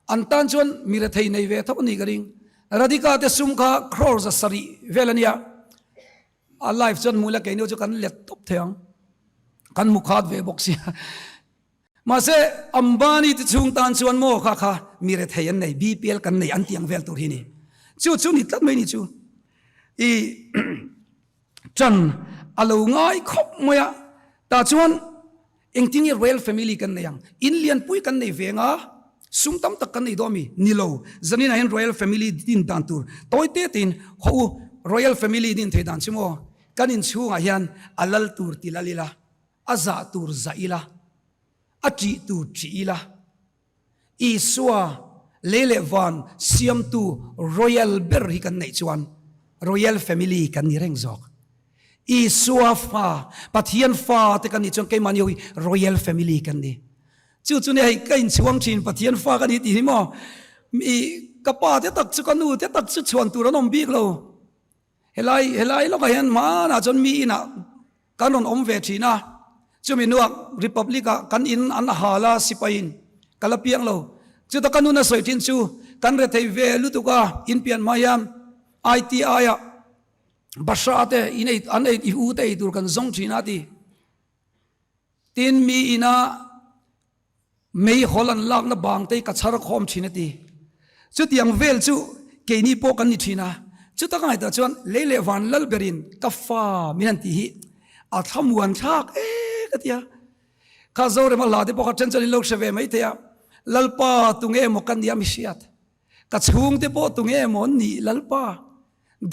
an tan chuan mi rethei nei ve tho a nih ka ring. Radhika te sum kha crore 700 vel a nia, a life chuan hmu ila keini chu kan let tawp thei ang, kan hmu khat ve bawk sia. Mahse Ambani te chhung tan chuan maw kha kha mi rethei an nei, BPL kan nei an tih ang vel tur hi ni. Chu chu ni tlat mai ni chu. I Ṭan a lo ngai khawp mai a, tah chuan engtin nge Royal Family kan nei ang? In lianpui kan nei ve anga, sum tam tak kan nei dawn mi? Ni lo, zaninah hian Royal Family din dan tur tawi te tein haw u, Royal Family din thei dan chu maw? Kan inchhungah hian a lal tur ti lal ila, a zah tur zah ila, a ṭih tur ṭih ila, Isua lei leh van siamtu royal ber hi kan neih chuan royal family kan ni reng zawk. Isua fa, Pathian fa te kan nih chuan keimahni ho hi royal family kan ni. Chu chu nia hei ka inchhuang thin Pathian fa ka ni tih hi maw i ka pa te tak chu ka nu te tak chu chhuan tur an awm bik lo. Helai helai lawkah hian hmanah chuan mi inah kan rawn awm ve thin a, chumi hnuah Republic ah kan in an hal a sipaiin ka la piang lo. Chuta ka nun a sawi thin chu kan rethei ve lutuk a, in pian hma hian ITI ah Bahra te in ei an ei i u te ei tur kan zawng thin a ti. Tin mi inah Meihawl an lakna bang te hi ka chhar khawm thin a ti. Chutiang vel chu keini pawh kan ni thin a, chuta ka ngaihtuah chuan lei leh van lal berin ka fa min han tih hi a thlamuan thlak e ka ti a. Kha Zorema hla te pawh kha then chuan in lo hre ve mai thei a, Lalpa tunge emaw ka nia mi hriat? Ka chhungte pawh tunge emaw an nih Lalpa?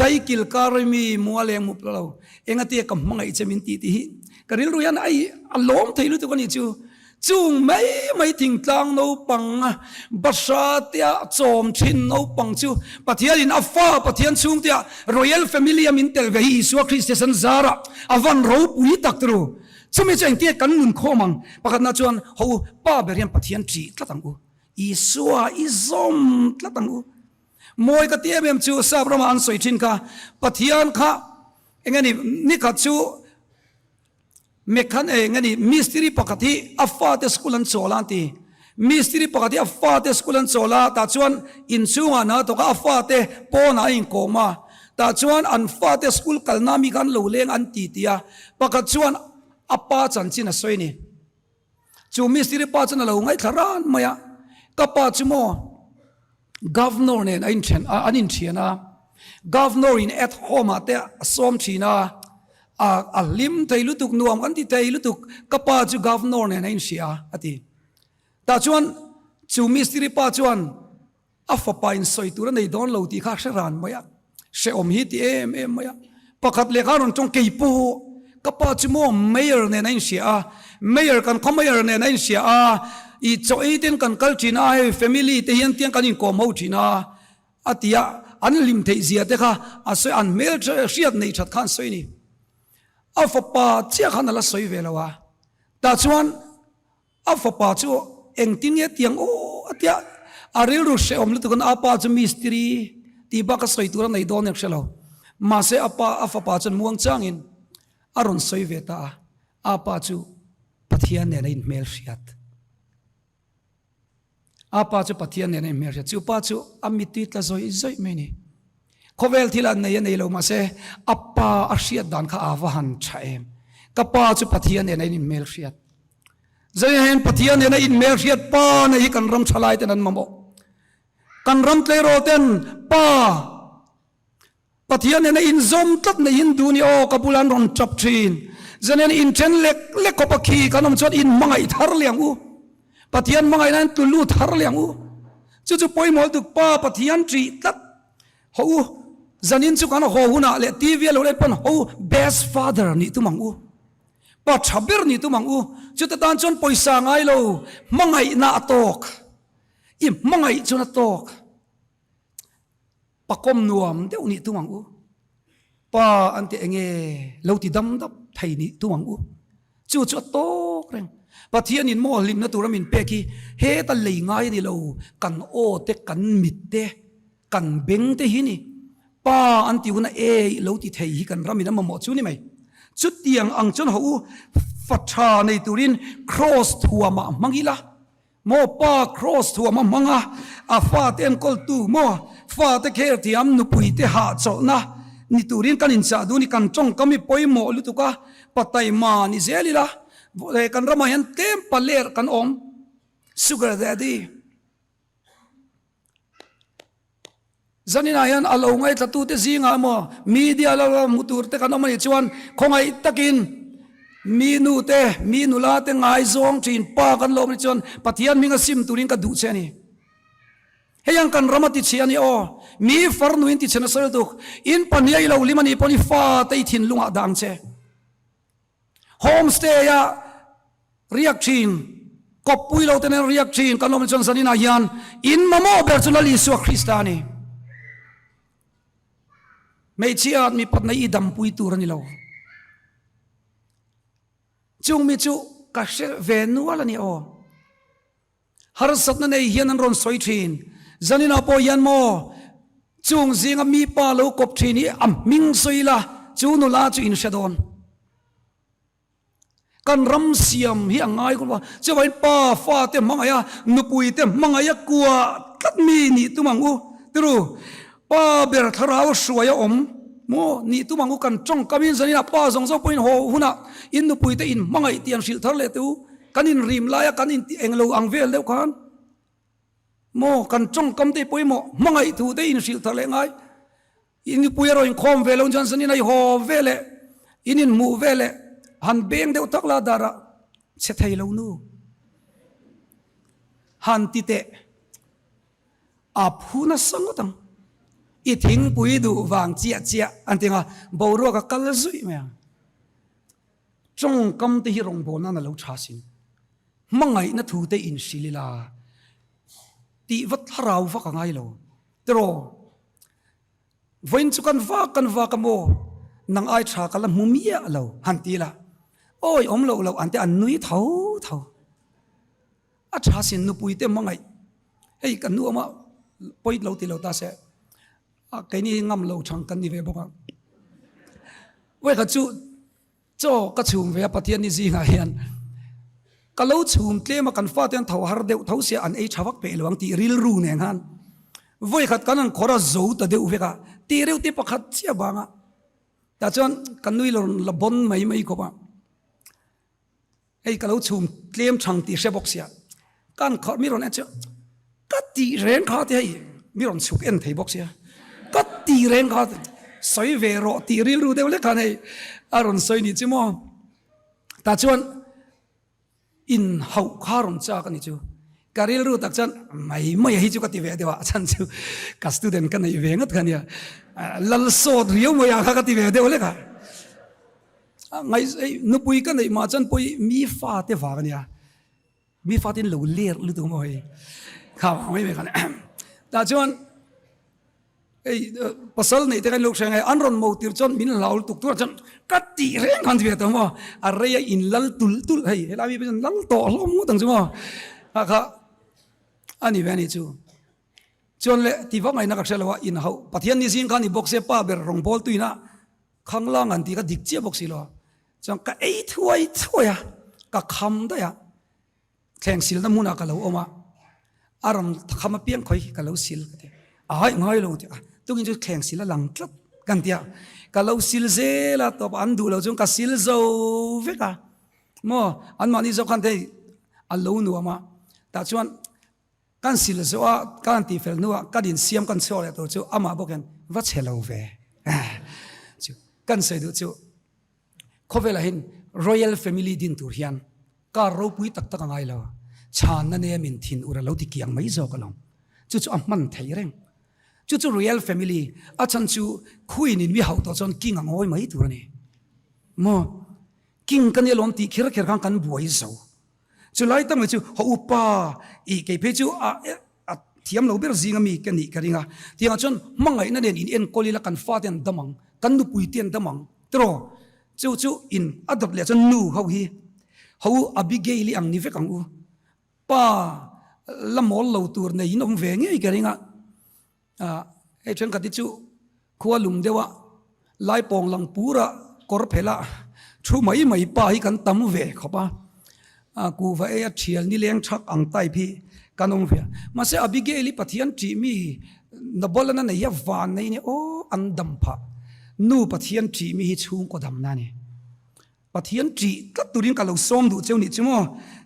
Daikil kar mi mual eng mup lo, engatia ka hmangaih che min tih tih hi ka rilru hian ai a lawm thei lutuk a nih chu. Chung mai mai thingtlang naupang bahra tia chawm thin naupang chu Pathianin a fa Pathian chhungtea Royal Family a min tel ve hi Isua Krista san zara a van ropui tak turu. Chumi chu engtia kan nun khawm ang? Pakhatna chuan ho u, pa ber hian Pathian ṭih tlat ang u. Isua i zawm tlat ang u. Mawi ka ti em em chu sap ramah an sawi thin kha, Pathian kha eng nge ni, nikhat chu Mekhan eng nge ni, mistiri pakhat hi a fate school an chawl a an ti. Mistiri pakhat hi a fate school an chawl a, tah chuan inchhungah hna a thawk a, a fate pawnah a inkawm a. Tah chuan an fate school kalna mi kha an lo leng an ti ti a, pakhat chuan a pa chanchin a sawi a ni. Chu mistiri pa chuan a lo ngaithla ran mai a, Ka pa chu maw Governor nen a inthen a, an inthian a, Governor in at home ah te a sawm thin a, a a hlim thei lutuk, nuam kan ti thei lutuk, ka pa chu Governor nen a inhria a, a ti. Tah chuan chu mistiri pa chuan A fapa in sawi tur a nei dawn lo tih kha a hre ran mai a, hrehawm hi ti em em mai a. Pakhat leh kha a rawn tawng kei pawh ka pa chu maw Mayor nen a inhria a, Mayor kan khaw Mayor nen a inhria a, i chaw ei ten kan kal thin a, hei family te hian tiang kan inkawm ho thin a, a ti a, an hlim theih zia te kha a sawi, an hmel hriat neih that kha an sawi a ni. A fapa chiah khan a la sawi ve lo a, tah chuan A fapa chu engtin nge tiang aw a tia, a rilru hrehawm lutuk in a pa chu mistiri tih bak a sawi tur a nei dawn em hre lo. Mahse a pa a fapa chuan muang changin a rawn sawi ve ta a, a pa chu Pathian nen a inhmel hriat. A pa chu Pathian nen a inhmel hriat. Chu pa chu a mittui tla zawih zawih mai a ni. Khawvel thil an nei a nei lo mahse a pa a hriat dan kha a va han tha em. Ka pa chu Pathian nen a inhmel hriat. Zaiahen Pathian nena inhmelhriat pa nei hi kan ram thalai ten an mamawh. Kan ram tleirawl ten pa Pathian nena inzawm tlat nei hin duh ni aw ka bulah an rawn tap thin. Zaiahen inthen lek lek khawp a khi kan awm chuan inhmangaih thar leh ang u. Pathian hmangaihna in tlu lut thar leh ang u. Chu chu pawimawh lutuk pa Pathian ṭih tlat ho u. Zanin chu kan haw hunah leh TV a lo en pawn ho best father nih tum ang u. Pa tha ber ni tum ang u. Chuta tan chuan pawisa ngai lo, hmangaihna a tawk. I hmangaih chuan a tawk. Pa kawm nuam deuh nih tum ang u. Pa an ti enge lo ti dam dap thei nih tum ang u. Chu chu a tawk reng. Pathianin maw hlimna tura min pek hi heta lei ngai a ni lo, kan aw te, kan mit te, Kan beng te hi ni pa an ti hun a e lo ti thei hi kan ram in a mamawh chu ni mai. Chutiang ang chuan ho u fa tha nei turin cross thuam ah hmang ila maw pa cross thuam a hmang a a fa te enkawl tu maw fa te kher thiam nupui te hahchawlh na ni turin kan inchah duh ni kan tawngkam hi pawimawh lutuk a pa taima ni zel ila kan ramah hian tlem paler kan awm sugar daddy. Zaninah hian a lo ngaithlatute zingah emaw media lama hmu turte kan awm a nih chuan khawngaih takin mi nute, mi nulate ngaizawng thin pa kan lo awm a nih chuan Pathian hminga sim turin ka duh che a ni. Hei ang kan ram a tichhe a ni aw. Mi farnuin tichhe nasa lutuk. In pahniha i lo hlim a nih pawn i fate i thinlungah dah ang che. Homestay a riak thin, kawppui lo te nen riak thin kan awm chuan zaninah hian in mamawh ber chu Lal Isua Krista a ni. Hmeichhia mipatna i dampui tur a ni lo. Chung mi chu ka hre ve nual a ni aw. Harsatna nei hian an rawn sawi thin. Zaninah pawh hian maw chung zinga mi pa lo kawp thin hi a hming sawi ila chu nula chu in hre dawn. Kan ram siam hi a ngai khawp a, chuvangin pa fate hmangaih a, nupui te hmangaih a kuah tlat mi nih tum ang u. Tiru, pa ber thlarau hruai a awm maw nih tum ang u kan tawngkam in zaninah pa zawng zawng pawhin haw hunah in nupui te in hmangaih tih an hrilh thar leh teh u. Kan inrim laia kan intih englo ang vel deuh khan maw kan tawngkam te pawimawh hmangaih thu te inhrilh thar leh ngai. I nupui erawh inkhawm ve lo chuan zanin a i haw ve leh in inhmuh ve leh han beng deuh tak la darah chhe thei lo nu han ti teh a phu nasa ngawt ang. I thingpui duh vang chiah chiah an ti ang a, boruak a kal zuih mai ang. Tawngkam te hi rawngbawlna a lo tha sin. Hmangaihna thu te inhrilh ila tih va thlarau vak a ngai lo. Tiraw? Vawiin chu kan vak kan vak a maw? Nang ai tha ka la hmu miah lo han ti ila, awi awm loh loh an te an nui tho tho. A tha sin nupui te hmangaih hei kan nu awma pawi lo ti lo ta se a keini ngam lo thang kan ni ve bawk a. Vawikhat chu Chaw ka chhum ve a Pathian ni zingah hian ka lo chhum tlem a kan fate an tho har deuh tho sia an ei tha vak peh lo ang tih rilru nen khan vawikhat kan han khawr a zo ta deuh vek a tih reuh te pakhat chiah vang a tah chuan ka nui lo la bawn mai mai khawp a hei ka lo chhum tlem thang tih hre bawk sia kan khawrh mi rawn en chu ka tih reng kha te hei mi rawn chhuk en thei bawk sia ka tih reng kha sawi ve rawh tih rilru deuh lek khan hei a rawn sawi nih chu maw tah chuan in hauh kha rawn chak a ni chu ka rilru tak chuan mai mai hi chu ka ti ve deuh a a chhan chu ka student ka neih ve ngat kha nia lal sawt riau mai a kha ka ti ve deuh lek a. Ngai nupui ka neih mah chuan pawi mi fa te vang a nia mi fa ten lo ler lutuk maw hei kha vang mai mai khan tah chuan hei pasal neih te khan lo hre ngai an rawn mo tir chuan min hlau lutuk tur chuan ka tih reng khan ti ve tawh maw a rei a in lal tulh tulh hei helai mi pawh chuan lal tawh hlawm ngawt ang chu maw kha kha a ni ve a nih chu. Chuan le ti vak ngaihna ka hre lo a, in hauh Pathian ni zing khan i bawk se pa ber rawn bawl tuina khanglang an tih kha dik chiah bawk si lo a, chuan ka ei thuai thuai a, ka kham daih a, thleng silna hmunah ka lo awm a, a rawn kham apiang khawi ka lo sil ka ti a, ai ngai lo ti a, tukin chu thleng sil a lang tlat kan ti a, ka lo sil zel a tawp an duh lo chuan ka sil zo vek a, maw anmahni zawk khan hei a lo nuam a, tah chuan. Kan sil zawh a, kan tihfel hnuah kan insiam kan chhuak leh tur chu amah bawk hian va chhe lo ve chu kan sawi duh chu khawvelah hian Royal Family din tur hian car ropui tak tak a ngai lo, chhanna nemin thin ur a lo ti kiang mai zawk alawm, chu chu a hman thei reng. Chu chu Royal Family a chhan chu Queen in mi hauh tawh chuan King a ngawi mai tur a ni maw? King ka nia lawm tih kher kher khan kan buai zo. Chu lai tak mai chu haw upa ih kei phei chu a a thiam lo ber zing ami ka nih ka ring a. Tiangah chuan hmangaihna nen in enkawl ila kan fate an dam ang, kan nupui te an dam ang tiraw? Chu chu in a dawt leh chuan nu ho hi haw u Abigail-i ang ni vek ang u. Pa la mawl lo tur nei in awm ve ngei ka ring a. Hei thenkhat hi chu khua lum deuha lai pawng lang pura kawr phelh a thu mai mai pa hi kan tam ve khawp a, kuhva ei a thial nileng thak ang type hi kan awm ve a. Mahse Abigail hi Pathian ṭih mi Nabal an a nei hi a van nei nia aw an dam phah. Nu Pathian ṭih mi hi chhungkaw damna a ni. Pathian ṭih tlat turin ka lo sawm duh cheu nih chu maw?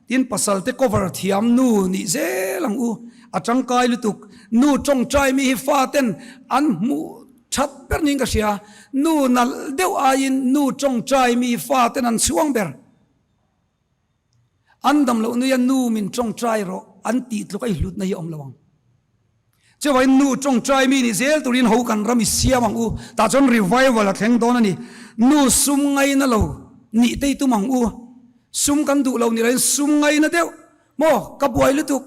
Tin, pasalte cover thiam nu nih zel ang u. A tangkai lutuk. Nu tawngtai mi hi faten an hmuh that ber niin ka hria. Nu nalh deuh aiin nu tawngtai mi hi faten an chhuang ber. An dam loh nuia nu min tawngtai rawh an tih tluk a i hlutna hi a awm lo ang. Chuvangin nu tawngtai mi nih zel turin ho kan ram i siam ang u, tah chuan revival a thleng dawn a ni. Nu sum ngaina lo nih te i tum ang u, sum kan duh lo ni loin sum ngaina deuh maw ka buai lutuk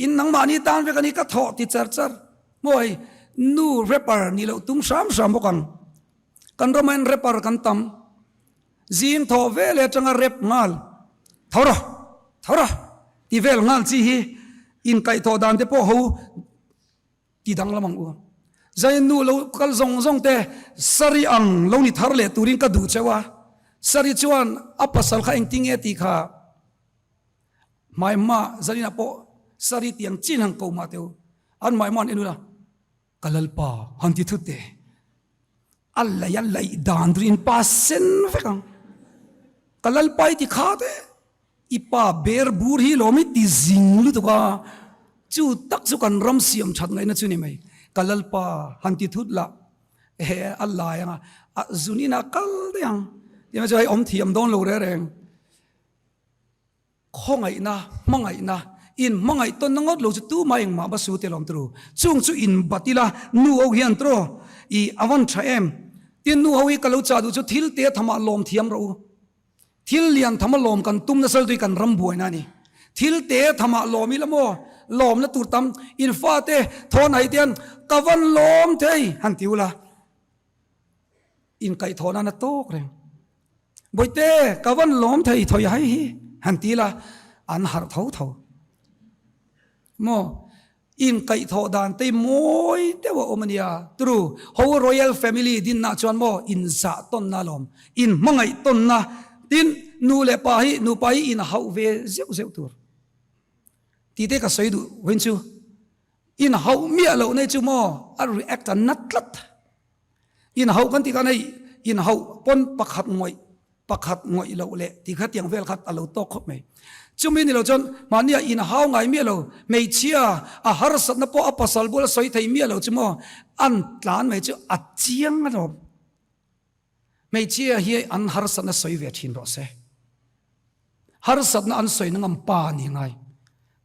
in nangmahni tan vek a ni ka thawh ti char char maw hei nu rapper nih loh tum hram hram bawk ang. Kan ramah hian rapper kan tam. Zing thawh vel atanga rep nghal, tho rawh, tho rawh ti vel nghal chi hi inkaihthawh dan te pawh ho ti danglam ang u. Zain nu lo kal zawng zawng te sari ang lo ni thar leh turin ka duh cheu a, sari chuan a pasal kha engtin nge tih kha hmaihma zaninah pawh sari tiang chin han ko mah teh u, an hmaihma an en ula. Ka Lalpa han ti thut teh. A lei a laih dan tur in pa sen vek ang. Ka Lalpa i ti kha teh. I pa ber bur hi lawm i ti zing lutuk a. Chu tak chu kan ram siam that ngaihna chu ni mai. Ka Lalpa han ti thut lah. Ehe a lai ang a. A zun inah kal daih ang. Ti mai chu hei awm thiam dawn lo reng reng. Khawngaihna, hmangaihna, in hmangaih tawnna ngawt lo chu tumah engmah va su te lawm turu. Chung chu in bat ila, nu ho hian tiraw i a van tha em? Tin nu ho hi ka lo chah duh chu thil te thamah lawm thiam rawh u. Thil lian thama lawm kan tum nasa lutuk hi kan ram buaina a ni. Thil te thamah lawm ila maw? Lawmna tur tam in fate thawn ai te hian ka van lawm thei han ti ula. Inkaihthawh nan a tawk reng. Bawihte ka van lawm thei thawi hai hi han ti ila an harh tho tho. Maw? Inkaihthawh dan te mawi deuh a awm a nia. Turu, ho Royal Family dinna chuan maw inzah tawnna alawm, inhmangaih tawnna, tin nu leh pa hi nupa hi inhauh ve zeuh zeuh tur tih te ka sawi duh vawiin chu. Inhauh miah loh nei chu maw a react a na tlat. Inhauh kan tih khan hei inhauh pawn pakhat ngawih pakhat ngawih loh leh tih kha tiang vel kha a lo tawk khawp mai. Chumi ni lo chuan mahnia inhau ngai miah lo, hmeichhia a harsatna pawh a pasal bula sawi thei miah lo chu maw an tlan mai chu a chiang alawm. Hmeichhia hi an harsatna sawi ve thin rawh se. Harsatna an sawi na ngam pa a ni ngai.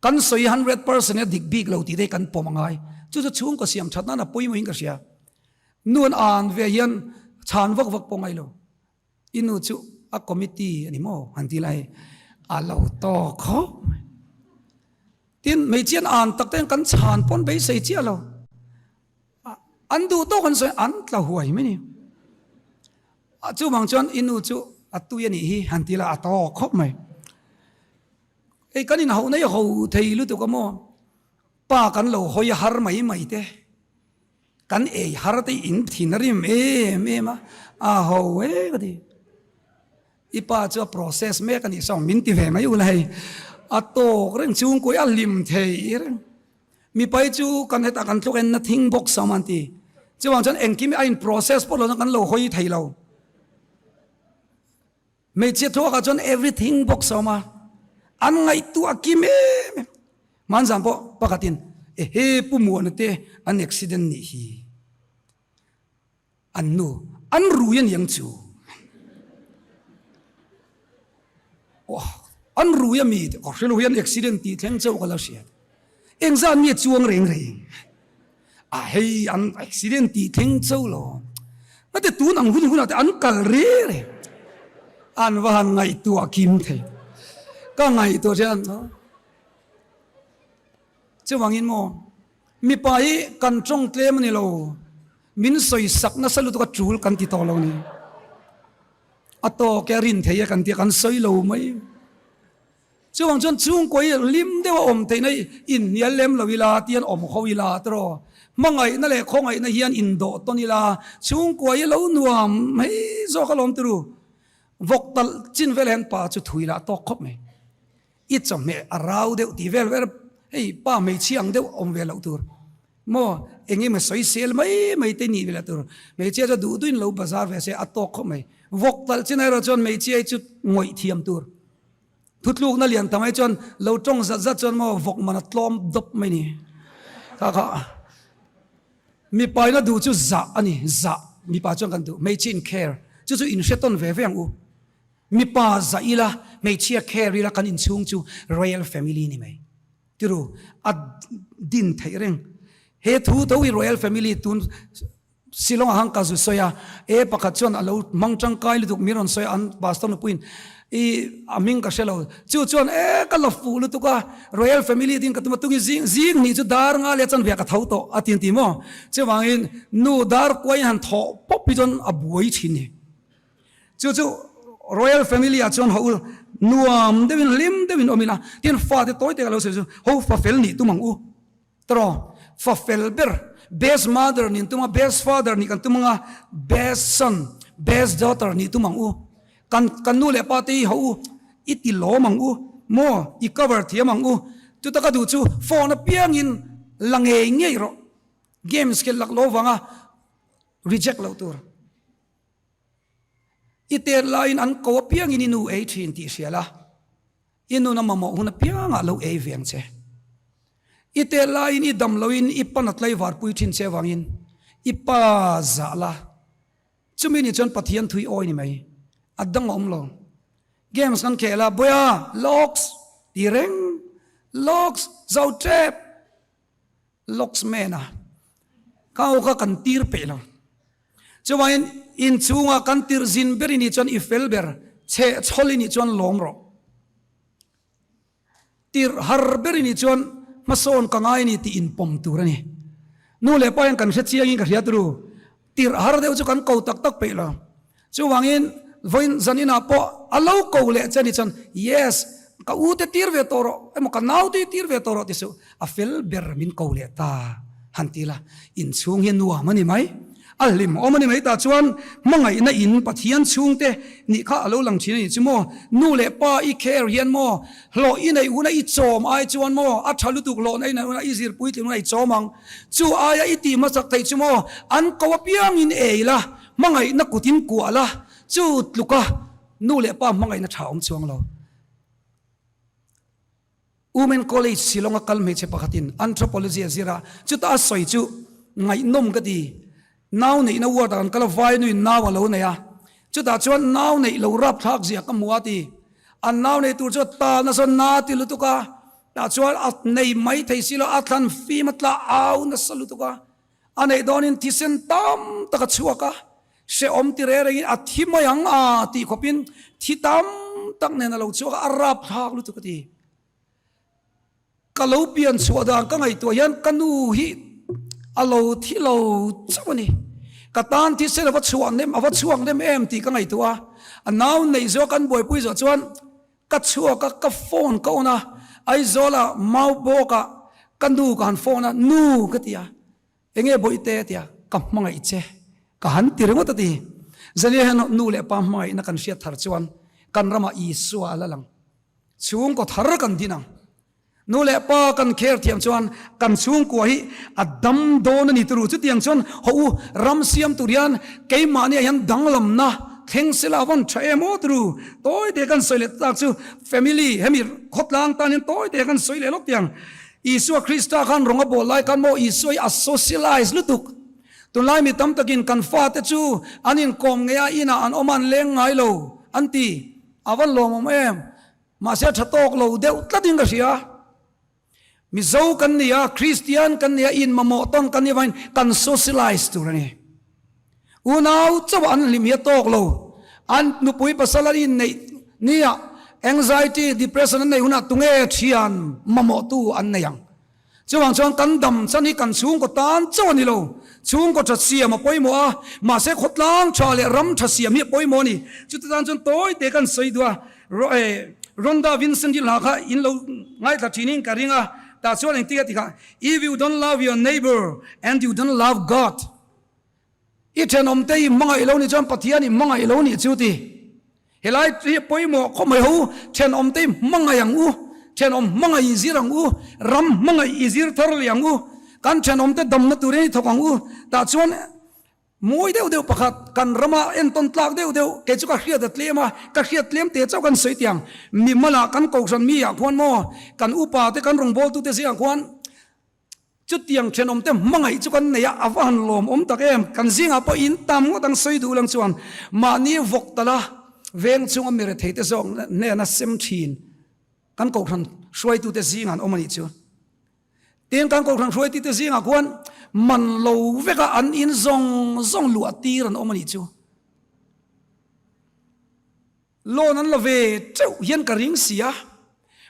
Kan sawi 100% a dik bik lo tih te hi kan pawm a ngai. Chu chu chhungkaw siam that nan a pawimawhin ka hria. Nu an an ve hian chhan vak vak pawh ngai lo. I nu chu a committee a ni maw han ti lai a lo tawk khawp mai. Tin, hmeichhia an an tak te hian kan chhan pawn beisei chiah lo. An duh tawk an sawi an tla huai mai ni. Chuvang chuan i nu chu a tui a nih hi han ti la a tawk khawp mai. Hei kan inhauh nei ho thei lutuk a maw? Pa kan lo hawi har mai mai te, kan ei har te in thin a rim em em a, a ho e ka ti. I pa chu a process mek a nih saw min ti ve mai ula hei. A tawk reng chhungkawi a hlim thei reng. Mipai chu kan hetah kan tluk en na thing bawk sam an ti. Chuvang chuan engkim hi a in process pawh lo chuan kan lo hawi thei lo. Hmeichhia thluakah chuan everything box a awm a, an ngaihtuah kim em em. Hmanzan pawh pakhatin ehe Pu Muana te an accident nih hi, an nu an rui a niang chu. An rui a mi te ka hre lo hi an accident tih thleng chauh ka la hriat. Engzat nge chuang reng reng? A hei an accident tih thleng chauh lo. Ngate tun ang hun hunah te an kal re re. An va han ngaihtuah kim thei. Ka ngaihtuah hian chuvangin maw mipa hi kan tawng tlem a ni lo. Min sawi sak nasa lutuk a tul kan ti tawh lo ni. A tawk e a rin thei e kan ti a kan sawi lo mai. Chuvang chuan chhungkaw hi hlim deuh a awm theihna hi inhnial lem lo ila tian awm ho ila tiraw. Hmangaihna leh khawngaihna hian indawh tawn ila chhungkua hi lo nuam mai zawk alawm tiru. Vawk talh chin vel hian pa chu thui lah tawk khawp mai. I chawhmeh a rau deuh tih vel vel hei pa hmeichhia ang deuh awm ve loh tur. Maw eng emaw sawi sel mai mai te nih ve lah tur. Hmeichhia chu duh duhin lo bazar ve se a tawk khawp mai. Vawk talh chin erawh chuan hmeichhia hi chu ngawih thiam tur. Thutlukna lian ta mai chuan lo tawng zat zat chuan maw vawk man a tlawm dawp mai ni. Kha kha mipa in a duh chu zah a ni, zah mipa chuan kan duh, hmeichhia in care chu chu in hre tawn ve ve ang u. Mipa zah ila hmeichhia care ila kan inchhung chu royal family ni mai. Tiru a din theih reng. He thu tho hi royal family tun Shillong a hang ka zu sawi a, e pakhat chuan a lo hmang tangkai lutuk min rawn sawi a, an pastor nupuiin i a hming ka hre lo, chu chuan e ka la fuh lutuk a, royal family ding ka tum a, tungi zing zing hnih chu dar nga leh chanve ah ka tho tawh a ti an ti maw, chuvangin nu dar kuaiin han thawh pawp hi chuan a buai thin ni, chu chu royal family ah chuan ho nuam deuhin hlim deuhin awm ila, tin fate tawi te ka lo sawi chu ho fa fel nih tum ang u. Tawh, fa fel ber, best mother nih an tum a, best father nih kan tum ang a, best son, best daughter nih tum ang u. Kan kan nu leh pa te hi ho u, i ti lawm ang u, maw, i cover thiam ang u. Chuta ka duh chu phone apiangin la ngei ngei rawh. Games khelh lak lo vanga reject loh tur. I tet laiin an ko apiangin i nu ei thin tih hria la. I nun a mamawh hun apiangah lo ei ve ang che. I tel laiin i dam loin i pan a tlaivar pui thin che avangin i pa zah la. Chumi ni chuan Pathian thui awi ni mai. A dang a awm lo. Games kan khel a, Bawiha, locks! ti reng. Locks! Zo tep! Locks man a. Ka aw kha kan tir peih lo. Chuvangin inchhunga kan tirh zin ber i nih chuan i fel ber, chheh chhawl i nih chuan lawm rawh. Tirh har ber i nih chuan hmasawn ka ngai a ni tih inpawm tur a ni. Nu leh pa hian kan hre chiangin ka hria turu. Tirh har deuh chu kan ko tak tak peih lo. Chuvangin vawiin zan inah pawh a lo ko leh che a nih chuan yes, ka u te tir ve tawh rawh emaw ka nau te tir ve tawh rawh ti suh, a fel ber min ko leh ta han ti la, inchhung hi a nuam a ni mai. A hlimawm a ni mai tah chuan hmangaihna in Pathian chhungte nih kha a lo lang thin a nih chu maw? Nu leh pa i care hian maw hlawh i neih huna i chawm ai chuan maw a tha lutuk hlawhna i neih huna i zir puitling huna i chawm ang chu aia i tih hmasak theih chu maw an ko apiangin ei la hmangaihna kutin kuah la chu tluka nu leh pa hmangaihna tha awm chuang lo. Women College Shillong a kal hmeichhe pakhatin Anthropology a zir a, chuta a sawi chu ngaihnawm ka ti. Nau neihna ward ah kan kal a, vainuin nau a lo nei a, chutah chuan nau neih lo rapthlak zia ka hmu a ti. An nau nei tur chu a tal nasa na ti lutuk a, tah chuan a nei mai thei si lo, a thlan fim a tla au nasa lutuk a, a neih dawnin thisen tam tak a chhuak a, hrehawm ti reng rengin a thi mai ang a tih khawpin thi tam tak nen a lo chhuak a, a rapthlak lutuk a ti. Ka lo pian chhuah dan ka ngaihtuah hian ka nu hi a lo thi lo chauh a ni. Ka tan thisen a va chhuah nem a va chhuak nem em tih ka ngaihtuah a, a nau neih zawh kan buaipui zawh chuan ka chhuak a, ka phone ka on a, Aizawla Maubawkah ka nu ka han phone a, Nu ka ti a, enge bawihte a ti a, ka hmangaih che ka han ti ringawt a ti. Zania hian nu leh pa hmangaihna kan hriat thar chuan kan ramah Isua a la lang. Chhungkaw thar kan din ang. Nu leh pa kan kher thiam chuan kan chhungkua hi a dam dawn a ni turu. Chutiang chuan haw u, ram siam tur hian keimahniah hian danglamna thleng sela a vawn tha em aw turu. Tawi te kan sawi leh tak chu family hemi khawtlang tan hian tawi te kan sawi leh lawk tiang. Isua Krista khan rawng a bawl lai khan maw Isua hi a socialize lutuk. Tunlai mi tam takin kan fate chu an inkawm ngei a, inah an awm a an leng ngai lo an ti. A va lawmawm em? Mahse a tha tawk lo deuh tlatin ka hria. Mizo kan ni a, Kristian kan ni a, inmamawh tawn kan nih avangin kan socialize tur a ni. Unau chauh an hlim hi a tawk lo. An nupui pasal an inneih nia anxiety, depression an neih hunah tunge thian mamawhtu an nei ang? Chuvang chuan kan dam chan hi kan chhungkaw tan chauh a ni lo. Chhungkaw tha siam a pawimawh a, mahse khawtlang tha leh ram tha siam hi a pawimawh a ni. Chuti tan chuan tawi te kan sawi duh a, Rhonda Vincent hi hla kha in lo ngaithla thinin ka ring a, tah chuan engtik a ti kha, If you don't love your neighbour and you don't love God. I thenawmte i hmangaih lo nih chuan Pathian i hmangaih lo nih chu ti. Helai hi pawimawh khaw mai ho u, thenawmte i hmangaih ang u, thenawm hmangaih i zir ang u, ram hmangaih i zir thar leh ang u, kan thenawmte damna turin i thawk ang u. Tah chuan mawi deuh deuh pakhat kan rama entawn tlak deuh deuh kei chu ka hriat a tlem a, ka hriat tlem te chauh kan sawi tiang. Mimala kan kohhran mi ah khuan maw kan upa te kan rawngbawltute zingah khuan Chutiang thenawmte hmangaih chu kan nei a, a va han lawmawm tak em! Kan zingah pawh in tam ngawt ang sawi duh lang chuan mahni vawk tala veng chunga mi retheite zawk hnena sem thin kan kohhran hruaitute zingah an awm a nih chu. Tin, kan kohhran hruaitute zingah khuan man lo veka an in zawng zawng luah tir an awm a nih chu. Loan an la ve teuh hian ka ring si a,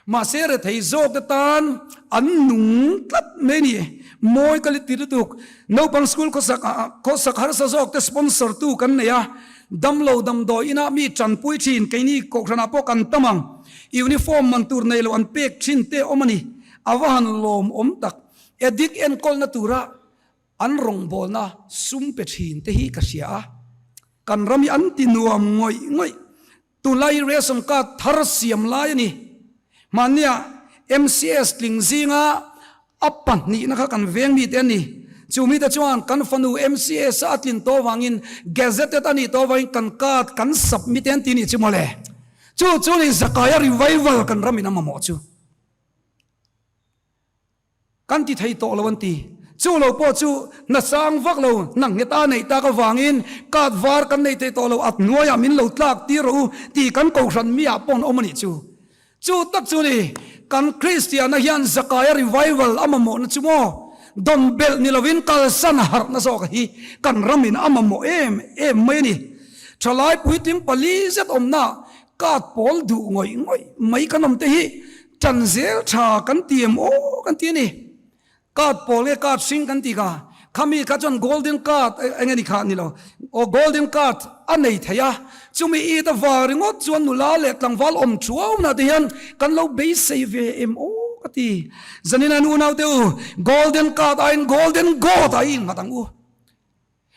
mahse rethei zawk te tan an nung tlat mai a ni. Mawi ka ti lutuk. Naupang school khawsak khawsak harsa zawk te sponsor tu kan nei a, damlo damdawi inah mi tanpui thin keini kohhranah pawh kan tam ang. Uniform man tur nei lo an pek thin te awm a ni. A va han lawmawm tak. Addict enkawlna tura an rawngbawlna sum pe thin te hi ka hria a. Kan ram hi an ti nuam ngawih ngawih. Tunlai hi ration card thar siam lai a ni. Hmannia MCS tling zinga a pahnihna kha kan veng mite an ni. Chu mite chuan kan fanu MCS a tlin tawh avangin gazetted a nih tawh avangin kan card kan submit e an ti nih chu mawle. Chu chu ni Zakaia revival kan ramin a mamawh chu. Kan ti thei tawh lo an ti. Chu lo pawh chu hna sang vak lo, hna nghet a neih tak avangin card var kan nei thei tawh lo, a hnuaiah min lo tlak tir rawh u tih kan kohhran miah pawh an awm a nih chu. Chu tak chu ni, kan Kristianna hian Zakaia revival a mamawhna chu maw dawn belh ni lovin kalsan harhna zawk hi kan ramin a mamawh em em mai a ni. Thalai puitling pali zet awmna card pawl duh ngawih ngawih mai kan awm te hi. Ṭan zel ṭha kan ti em aw kan ti a ni. Card pawl nge card hring kan ti kha, khami kha chuan golden card eng nge ni kha ni lo, aw golden card a nei thei a, chumi it avang ringawt chuan nula leh tlangval awm thuau na te hian kan lo beisei ve em aw ka ti. Zanin an unau te u, golden card aiin golden god a innghat ang u.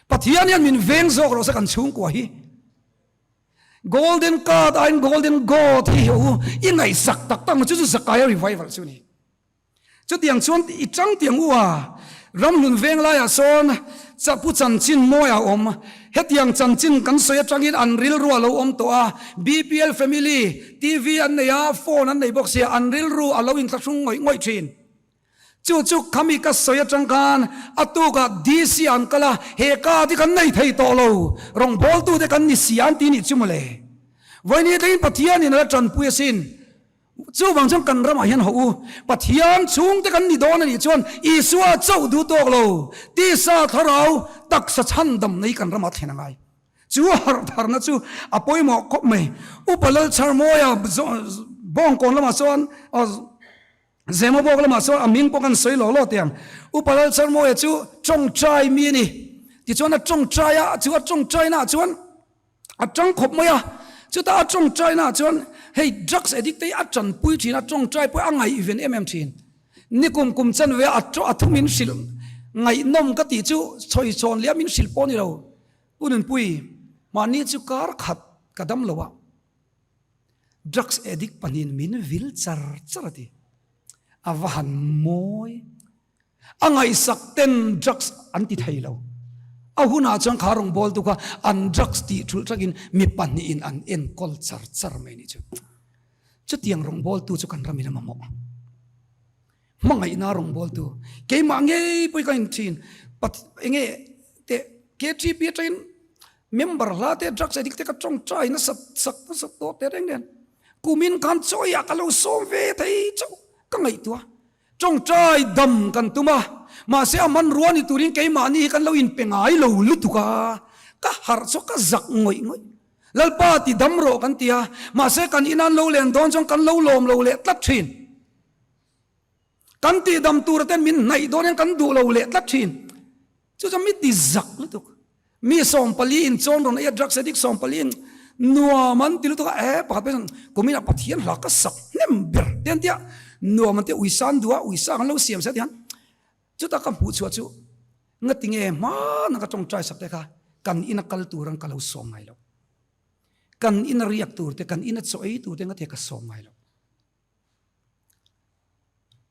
Pathian hian min veng zawk rawh se kan chhungkua hi. Golden card aiin golden god hi u i ngaihsak tak tak maw chu chu Zakaia revival chu a ni. Chutiang chuan i chang tiang u a, Ramhlun veng laiah sawn Pu chanchin mawi a awm. Hetiang chanchin kan sawi atangin an rilru a lo awm tawh a, BPL family, TV an nei a, phone an nei bawk sia, an rilru a lo inthlahrung ngawih ngawih thin. Chu chu khami ka sawi atang khan a tukah DC an kal a, he card hi kan nei thei tawh lo, rawngbawltute kan ni si an ti nih chu mawle. Vawiin thlengin Pathianin a la tanpui asin. Chuvang chuan kan ramah hian hawh u, Pathian chhungte kan ni dawn a nih chuan Isua chauh duh tawk lo, tisa thlarau taksa chhandam nei kan ramah thlen a ngai. Chu harhtharna chu a pawimawh khawp mai. Upa Lalchharmawia Bawngkawn lamah chuan Zemabawk lamah chuan a hming pawh kan sawi law law teh ang. Upa Lalchharmawia chu tawngtai mi a ni. Tichuan a tawngtai a, chu a tawngtainaah chuan A tang khawp mai a, chutah a tawngtaina ah chuan hei drugs addict te hi a tanpui thin a, tawngtai pawh a ngaihven em em thin. Nikum kum chanve a a thu min hrilh ngaihnawm ka tih chu chhawi chhawn leh a min hrilh pawh a ni lo. Pu Nunpui, mahni chu kar khat ka dam lo a, drugs addict pahnihin min vil char char a ti. A va han mawi. A ngaihsak ten drugs an ti thei lo. A hunah chuan kha rawngbawltu kha an drugs tih thulh thakin mi pahnihin an enkawl char char mai nih chu. Chutiang rawngbawltu chu kan ramin a mamawh. Hmangaihna rawngbawltu keimah ngei pawh hi ka en thin. Enge teh KTP atangin member hla te drugs addict te ka tawngtai nasat sak nasat tawh tehreng nen kumin khan chawiah ka lo sawm ve thei chauh ka ngaihtuah. Tawngtai dam kan tum a, mahse a hmanrua ni turin keimahni hi kan lo inpe ngai lo lutuk a, ka harh chu ka zak ngawih ngawih. Lalpa ti dam rawh kan ti a, mahse kan inan lo len dawn chuan kan lo lawm lo leh tlat thin. Kan tih dam tura ten min hnaih dawn hian kan duh lo leh tlat thin. Chu chuan mi ti zak lutuk. Mi 40 in chawn rawn ei a, drugs addict 40 in nuam an ti lutuk a, eh pakhat pawh hian kumin ah Pathian hla ka sak hnem ber te an ti a, nuam an ti a, uisan duh a, uisa kan lo siam sia ti hian chutah ka hmuh chhuah chu ngati nge hmana ka tawngtai sak te kha kan ina kal tur ang ka lo sawm ngai lo, kan ina riak tur te, kan ina chaw ei tur te ngati ka sawm ngai lo.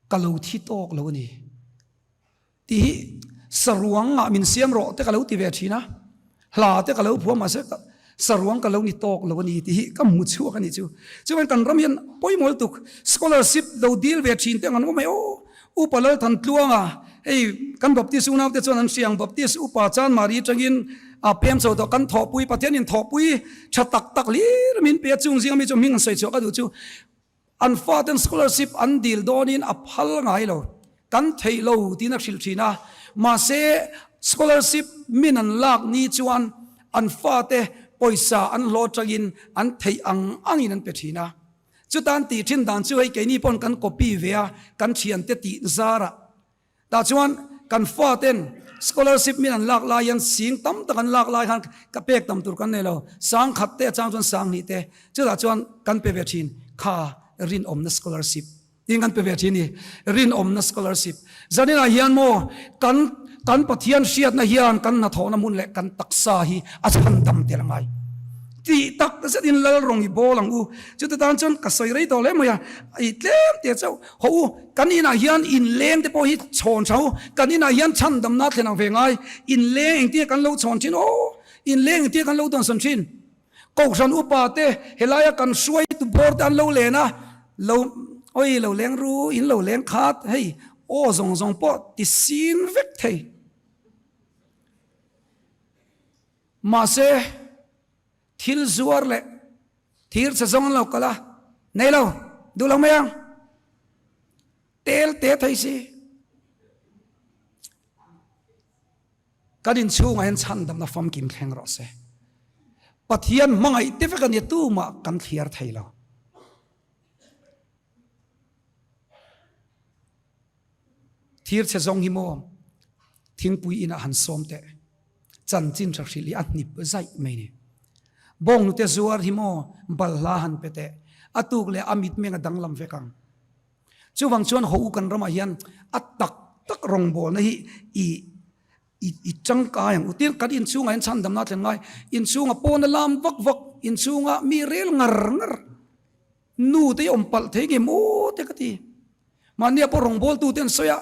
Ka lo thi tawk lo a ni tih hi saruang ah min siam rawh te ka lo ti ve thin a, hla te ka lo phuah mahse saruang ka lo ni tawk lo a ni tih hi ka hmu chhuak a nih chu. Chuan kan ram hian pawimawh lutuk scholarship lo dil ve thin te ang an awm mai aw. Upa Lalthantluanga hei kan Baptist unau te chuan an hria ang Baptist upa Chanmari atangin a pem chho tawh kan thawhpui Pathianin thawhpui tha tak tak hlir min pe a chung zinga mi chu hming an sawi chhuah ka duh chu An faten scholarship an dil dawnin a phal ngai lo, kan theih lo tiin a hrilh thin a. Mahse, scholarship min an lak ni chuan an fate pawisa an hlawh atangin an theih ang angin an pe thin a. Chutan tih thin dan chu hei keini pawn kan copy ve a, kan thiante tih zarah Tah chuan kan faten scholarship min an lak lai hian sing tam tak an lak lai khan ka pek tam tur kan nei lo, sang khat te a chang chuan sang hnih te chutah chuan kan pe ve thin kha rinawmna scholarship tiin kan pe ve thin ni rinawmna scholarship. Zaninah hian maw kan kan Pathian hriatna hian kan hnathawhna hmun leh kan taksa hi a chhandam tel a ngai. Tih tak zetin lal rawng i bawl ang u. Chuti tan chuan ka sawi rei tawh hle mai a, i tlem te chauh hawh u. Kan inah hian inleng te pawh hi chhawn tha u. Kan inah hian chhandamna thlen ang ve ngai. Inleng engtin nge kan lo chhawn thin aw? Inleng engtin nge kan lo dawnsawn thin? Kohhran upa te helaia kan hruaitu bawr te an lo len a, lo awi lo leng ru, in lo leng khat hei aw zawng zawng pawh ti sin vek thei. Mahse, thil zuar leh thir chhe zawng an lo kal a, nei lo, duh lo mai ang, tel te thei si. Kan inchhungah hian chhandamna famkim thleng rawh se. Pathian hmangaih te vek a nia tumah kan thliar thei lo. Thir chhe zawng hi maw thingpui inah han sawm teh. Chanchin tha hrilh hi a hnip zaih mai ni. Bawngnute zuar hi maw balhla han pe teh. A tuk leh a mitmeng a danglam vek ang. Chuvang chuan haw u kan ramah hian a tak tak rawngbawlna hi i i tangkai ang u. Tin, kan inchhungah hian chhandamna a thlen ngai. Inchhunga pawna lam vak vak, inchhunga mi rel ngar ngar nu te hi awm palh thei nge maw te ka ti. Mahnia pawh rawngbawltu te an sawi a,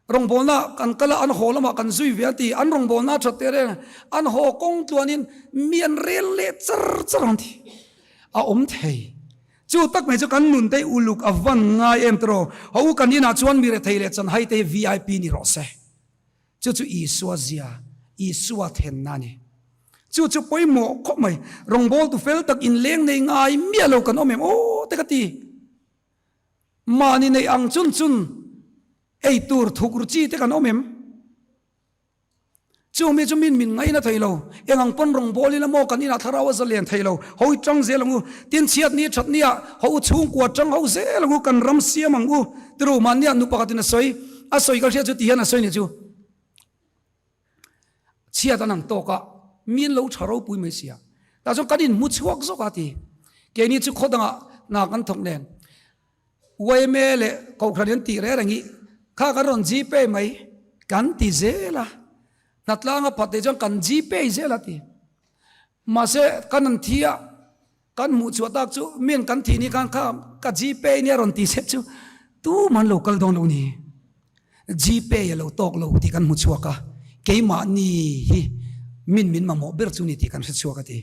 rawngbawlna kan kal a, an haw lamah kan zui ve a ti. An rawngbawlna a that teh reng, an haw kawng tluanin mi an rel leh char char ang ti. A awm thei. Chu tak mai chu kan nun te uluk a van ngai em tiraw? Haw u kan inah chuan mi rethei leh chanhai te hi VIP ni rawh se. Chu chu Isua zia, Isua thenna a ni. Chu chu pawimawh khawp mai. Rawngbawltu fel tak inleng nei ngai miah lo kan awm em aw te ka ti. Mahni neih ang chun chun ei tur thuk ru chi te kan awm em? Chu mi chu min min ngaina thei lo. Eng ang pawn rawngbâwl ila maw kan inah thlarau a zalen thei lo. Ho i ṭang zel ang u. Tin chhiat ni ṭhat nia ho u chhungkua ṭang ho zel ang u kan ram siam ang u. Tiru mahnia nu pakhatin a sawi. A sawi ka hriat chu ti hian a sawi ni chu. Chhiat an ang tawk a, mi an lo ṭha ropui mai sia. Tah chuan kan inhmu chhuak zawk a ti. Keini chu khaw dangah hna kan thawk nen. Yma leh Kohhran an tih reng reng hi kha kan rawn Gpay mai kan ti zel a. Hnatlanga phat te chuan kan Gpay zel a ti. Mahse kan an thi a, kan hmuh chhuah tak chu min kan thih ni khan kha ka Gpay nia rawn ti set chu tuman lo kal dawn lo ni. Gpay a lo tawk lo tih kan hmu chhuak a, keimahni hi min min mamawh ber chu ni tih kan hre chhuak a ti.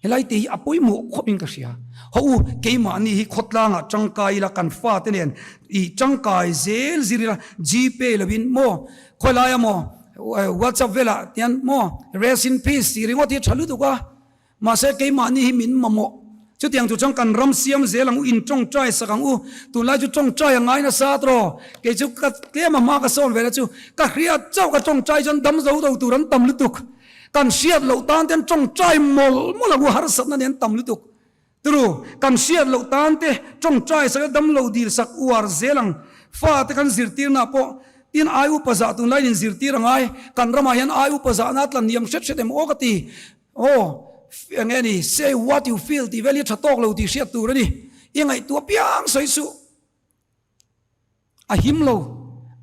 Helai te hi a pawimawh khawp in ka hria. Haw u, keimahni hi khawtlangah tangkai ila kan fate nen i tangkai zel zir ila Gpay lovin maw khawilai a maw WhatsApp velah tian maw rest in peace tih ringawt hi a tha lutuk a. Mahse keimahni hi min mamawh. Chutiang chu chuan kan ram siam zel ang u, in tawngtai sak ang u. Tunlai chu tawngtai a ngai nasa tawh. Kei chu ka tlem a hma ka sawn ve na chu ka hriat chauh ka tawngtai chuan dam zo lo tur an tam lutuk. Kan hriat loh tan te an tawngtai mawlh mawlh ang u, harsatna nen an tam lutuk. Turu, kan hriat loh tan te tawngtai sak a dam lo dil sak uar zel ang. Fate kan zirtirna pawh tin ai upa zah tunlaiin inzirtir a ngai. Kan ramah hian ai upa zahna a tla hniam hret hret em aw ka ti. Aw, eng nge ni, say what you feel tih vel hi tha tawk lo tih hriat tur a ni. I ngaihtuah piang sawi suh. A him lo.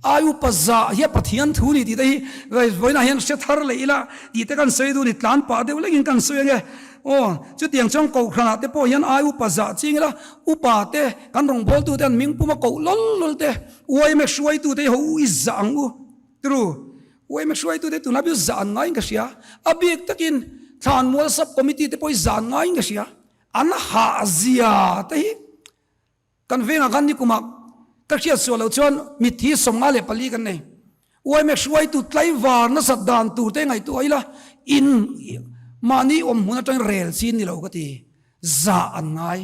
Ai upa zah hi a Pathian thu ni tih te hi vawiinah hian hre thar leh ila tih te kan sawi duh ni, tlan pah deuh lekin kan sawi ange. Aw, chutiang chuan Kohhranah te pawh hian ai upa zah ching ila, upa te, kan rawngbawltu te an hming puma koh lawl lawl te, uaime hruaitu te hi ho u i zah ang u. Tru. Uaime hruaitute tunlai pawh zan ngaiin ka hria. A bik takin Thlanmual Sub Committee te pawh hi zan ngaiin ka hria. An hah zia te hi kan vengah khan nikumah ka hriat suah loh chuan mitthi 54 kan nei. Uaime hruaitu tlaivar nasat dan tur te ngaihtuah ila in mahni awm hmun atangin rel chin ni lo ka ti. Zah an ngai.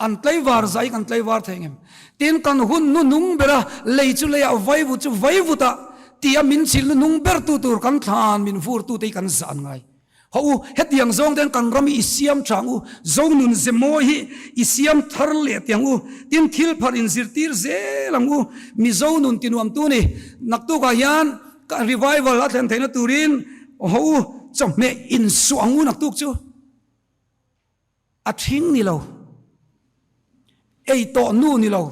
An tlaivar zai kan tlaivar thei ngem. Tin kan hun nu nung ber a, lei chu leiah vaivut chu vaivut ah ti a min chhilh nu nung ber tu tur kan thlan min vur tu te hi kan zah an ngai. Haw u, hetiang zawng ten kan ram hi i siam tha ang u, zo nun ze mawi hi i siam thar leh teh ang u, tin thil pharh in zirtir zel ang u, Mizo nun ti nuam tu ni. Naktuk ah hian revival a thlen theihna turin haw u, chawhmeh insuah ang u naktuk chu. A ṭhing ni lo. Ei tawh nu ni lo.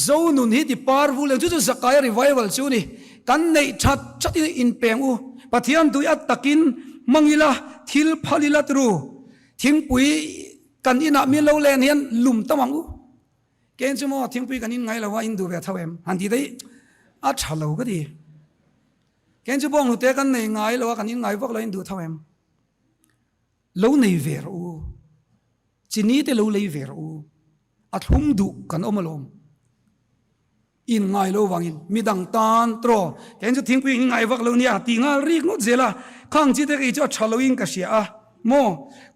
Zo nun hi ti par vul eng chu chu Zakaia revival chu ni. Kan neih ṭhat ṭhat in inpeng u. Pathian tui a takin hmang ila, thil phal ila turu. Thingpui kan inah min lo len hian lum tam ang u. Keng chu maw thingpui kan in ngai lo a, in duh ve tho em? Han ti daih a ṭha lo ka ti. Keng chu bawnghnute kan nei ngai lo a, kan in ngai vak lo a, in duh tho em? Lo nei ve rawh u, chini te lo lei ve rawh u, a thlum duh kan awm alawm. In ngai lo vangin midang tan tawh keng chu thingpui in ngai vak lo nia tih nghal rik ngawt zel a, khang chi te kei chu a tha loin ka hria a maw,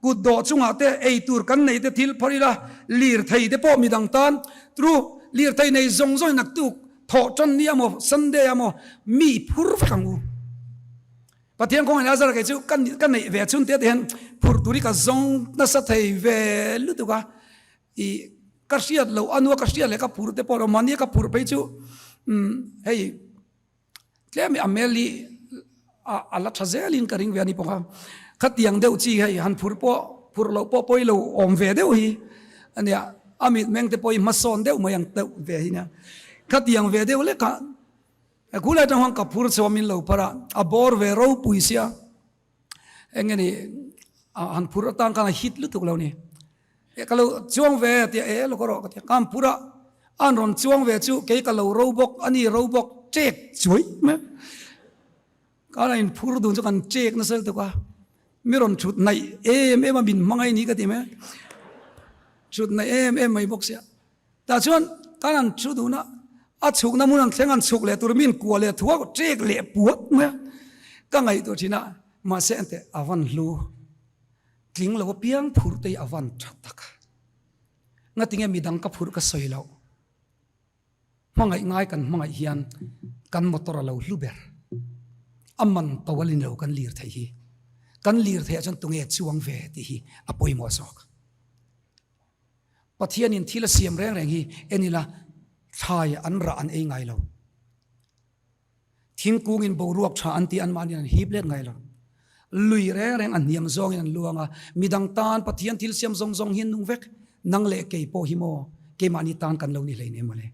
kut dawh chungah te ei tur kan nei te thil phawrh ila, lirthei te pawh midang tan tru lirthei nei zawng zawng in naktuk thawh tan nia maw Sunday ah maw mi phur vek ang u. Pathian kawng Eleazar kei chu ka ka neih ve chhun te te hian phurh tur hi ka zawng nasa thei ve lutuk a, i Ka hriat loh a nua ka hriat leh ka phur te pawh mahni a ka phur phei chu umm hei tlem hi a hmel hi a la tha zelin ka ring ve a ni bawk a. Khatiang deuh chi hei han phur pawh phur loh pawh pawi lo awm ve deuh hi a nia. A mitmeng te pawh hi hmasawn deuh mai ang deuh ve hi nia. Khatiang ve deuh lek a khulai atang huan ka phur chho a min lo phar a, a bawr ve ropui sia. Eng nge ni han phur atan khan a hit lutuk lo ni. E ka lo chuang ve tia e lo ka rawh ka tia ka han phur a, an rawn chuang ve chu kei ka lo ro bawk a ni ro bawk ṭek chuai mai a. Kan in phur dun chu kan ṭek nasa lutuk a, mi rawn ṭhut hnaih em em a min hmangaih ni ka ti mai a, ṭhut hnaih em em mai bawk sia. Tah chuan kan han thu dun a, a chhukna hmun an thleng an chhuk leh tur min kuah leh thuak ṭek leh puat mai a, ka ngaihtuah ṭhin a, mahse enteh a van hlu tling lo apiang phurh te hi a van ṭha tak a, ngatinge midang ka phurh ka sawi loh, hmangaih ngai kan hmangaih hian kan motor a lo hlu ber, a man to a lin lo kan lir theih hi, kan lir theih ah chuan tunge chuang ve tih hi a pawimawh zawk. Pathianin thil a siam reng reng hi en ila thlai an rah an ei ngai lo. Thingkungin boruak tha an tih anmahniin an hip let ngai lo. Lui reng reng a hniam zawngin an luang a, midang tan Pathian thil siam zawng zawng hi an nung vek. Nang leh kei pawh hi maw keimahni tan kan lo ni hleinem mawle.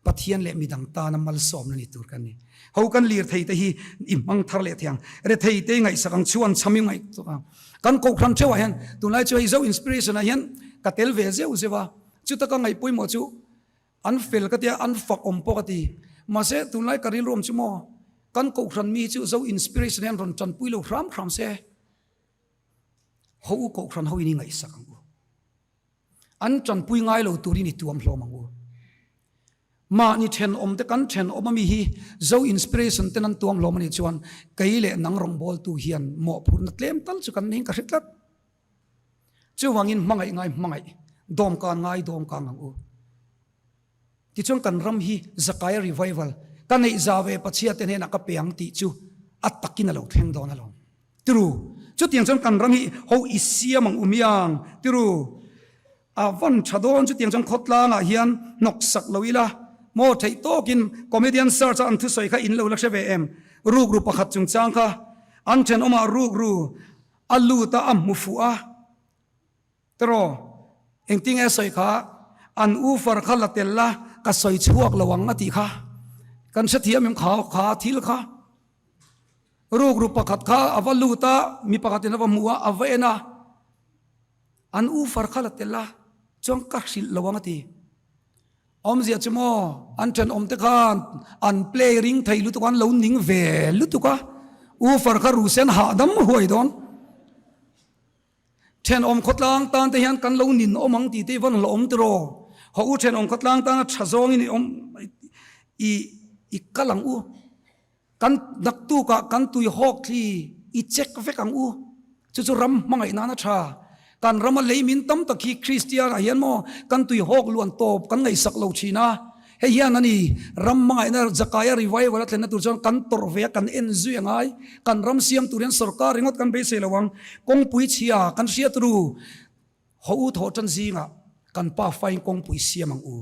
Pathian leh midang tana malsawmna ni tur kan ni. Ho kan lirthei te hi i hmang thar leh thiang. Rethei te i ngaihsak ang, chhuan chham i ngaihsak ang. Kan kohhran theuhah hian tunlai chu hei Zo Inspiration ah hian ka tel ve zeuh zeuh a, chuta ka ngaih pawimawh chu an fel ka tia, an fak awm pawh ka ti. Mahse tunlai ka rilru awm chu maw, kan kohhran mi hi chu Zo Inspiration hian rawn tanpui lo hram hram se, ho u kohhran ho in i ngaihsak ang u. An tanpui ngai lo turin i tuam hlawm ang u. Mahni thenawm te kan thenawm ami hi Zo Inspiration ten an tuam hlawm anih chuan kei leh nang rawngbawltu hian mawhphurhna tlem tal chu kan nei in ka hre tlat. Chuvangin hmangaih ngai hmangaih, dawmkan ngai dawmkang ang u. Tichuan kan ram hi Zakaia revival ka neih za ve Pathian te hnenah ka pe ang tih chu a takin a lo thleng dawn alawm. Tiru, chutiang chuan kan ram hi ho i siam ang u miang. Tiru, a van tha dawn chutiang chuan khawtlangah hian hnawk sak lo ila maw theih tawkin comedian search a an thusawi kha in lo la hre ve em? Rukru pakhat chungchang kha an thenawmah rukru a lut a a hmu fuh a. Tiraw, engtinge a sawi kha, an u far kha la tel la, ka sawi chhuak lo ang a tih kha. Kan hrethiam em kha kha thil kha. Rukru pakhat kha a va lut a, mi pakhatin a va hmu a, a va en a, an u far kha la tel la, chuan ka hrilh lo ang a ti. Awmzia chu maw, an thenawmte khan an play ring thei lutuk a, an lo ning ve lutuk a, u far kha rusen hahdam huai dawn. Thenawm khawtlang tan te hian kan lo nin awm ang tih te i vawn hlawh awm tiraw? Haw u thenawm khawtlang tana tha zawngin i awm i i kal ang u. Kan naktukah kan tui hawk thli i check vek ang u. Chu chu ram hmangaih nana tha. Kan rama lei min tam tak hi Kristian ah hian maw kan tui hawk luan tawp kan ngaihsak lo thin a. Hei hian a ni, ram hmangaihna Zakaia revival a thlenna tur chuan kan tawrh ve a, kan en zui a ngai. Kan ram siam tur hian sorkar ringawt kan beisei lo ang. Kawngpui chhia kan hriat ru. Haw u thawh tan zingah kan pa fain kawngpui siam ang u.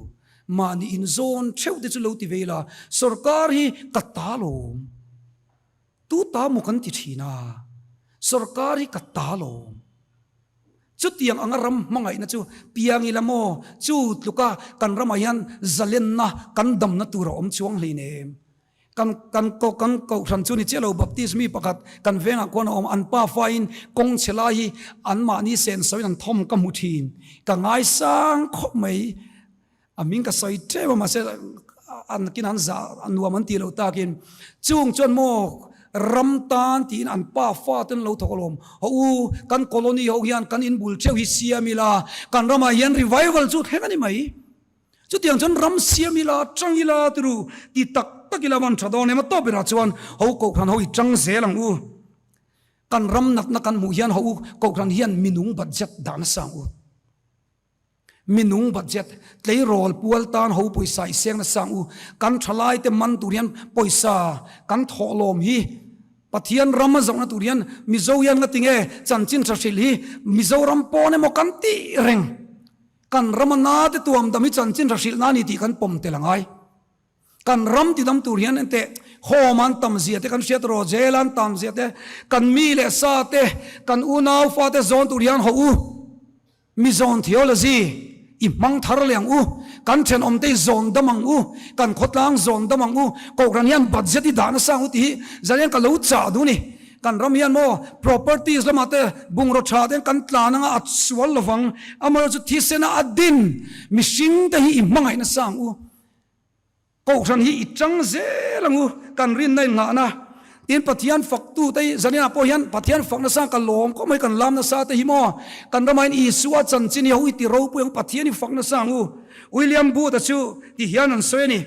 Mahni inzawn theuh te chu lo ti ve ila, sorkar hi ka ta lawm. Tu ta maw kan ti thin a, sorkar hi ka ta lawm. Chutiang anga ram hmangaihna chu piang ila maw? Chu tluka kan ramah hian zalenna kan damna tur a awm chuang hleinem. Kan kan ko kan kohhran chu ni chiah lo Baptist mi pakhat kan vengah khuan a awm an pa fain kawng chhe lai hi anmahni senso in an thawm ka hmu thin. Ka ngaisang khawp mai. A hming ka sawi tep a mahse an kin an zah a nuam an tih loh takin chung chuan maw ram tan tiin an pa fa ten lo thawk alawm. Haw u kan colony ho hian kan inbul theuh hi siam ila kan ramah hian revival chu thleng a ni mai. Chutiang chuan ram siam ila tang ila tiru ti tak tak ila van tha dawn em a tawp berah chuan ho kohhran ho i tang zel ang u. Kan ram natna kan hmuh hian ho u kohhran hian minung budget dah nasa ang u. Minung budget, tleirawl pual tan ho pawisa i seng nasa ang u. Kan thalai te man tur hian pawisa kan thawh lawm hi. Pathian ram a zohna tur hian Mizo hian nga tinge chanchin tha hrilh hi Mizoram pawn emaw kan tih reng. Kan rama na te tuam dam hi chanchin hra hrilh na a ni tih kan pawm tel a ngai. Kan ram ti dam tur hian enteh home an tam zia te kan hriat rawh, jail an tam zia te, kan mi leh sa te, kan unau fa te zawn tur hian haw u. Mi zawn theology i hmang thar leh ang u, kan thenawm te i zawn dam ang u, kan khawtlang zawn dam ang u, Kohhran hian budget i dah nasa ang u tih hi zan hian ka lo chah duh a ni. Kan ram hian maw properties lamah te bungraw tha te kan tlan anga a sual lovang, amaherawhchu thisena a din mihring te hi i hmangaih nasa ang u. Kohhran hi i chang zel ang u, kan rinna in nghahna. Tin, Pathian faktu te hi zaninah pawh hian Pathian fak nasa ka lawm khawp mai, kan lam nasa te hi maw? Kan ramah hian Isua chanchin hi ho i ti ropui ang, Pathian i fak nasa ang u. William Booth-a chu ti hian an sawi a ni.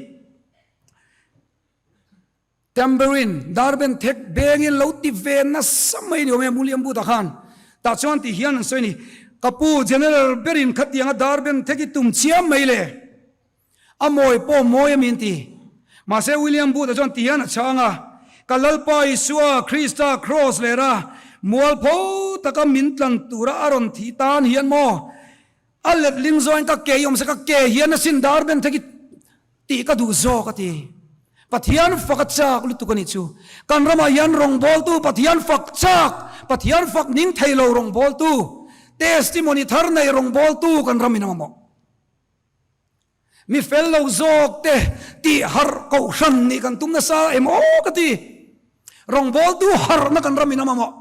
Tambourine, darben thek bengin lo ti ve nasa mai ni awm e William Booth-a khan. Tah chuan ti hian an sawi a ni, Ka pu, General berin khatianga darben thek i tum chiam mai le. A mawi pawh mawi a min ti. Mahse William Booth-a chuan ti hian a chhang a, Ka Lalpa Isua Krista Kraws lera mualpho taka min tlan tura a rawn thih tan hian maw a letling zawin ka ke i awm se ka ke hian a sin dar ben thek i tih ka duh zawk a ti. Pathian fak a chak lutuk a nih chu. Kan ramah hian rawngbawltu Pathian fak chak, Pathian fak ning thei lo rawngbawltu, testimony thar nei rawngbawltu kan ramin a mamawh. Mi fel lo zawk te tih harh kohhran nih kan tum nasa em aw ka ti. Rawngbawltu harhna kan ram in a mamawh.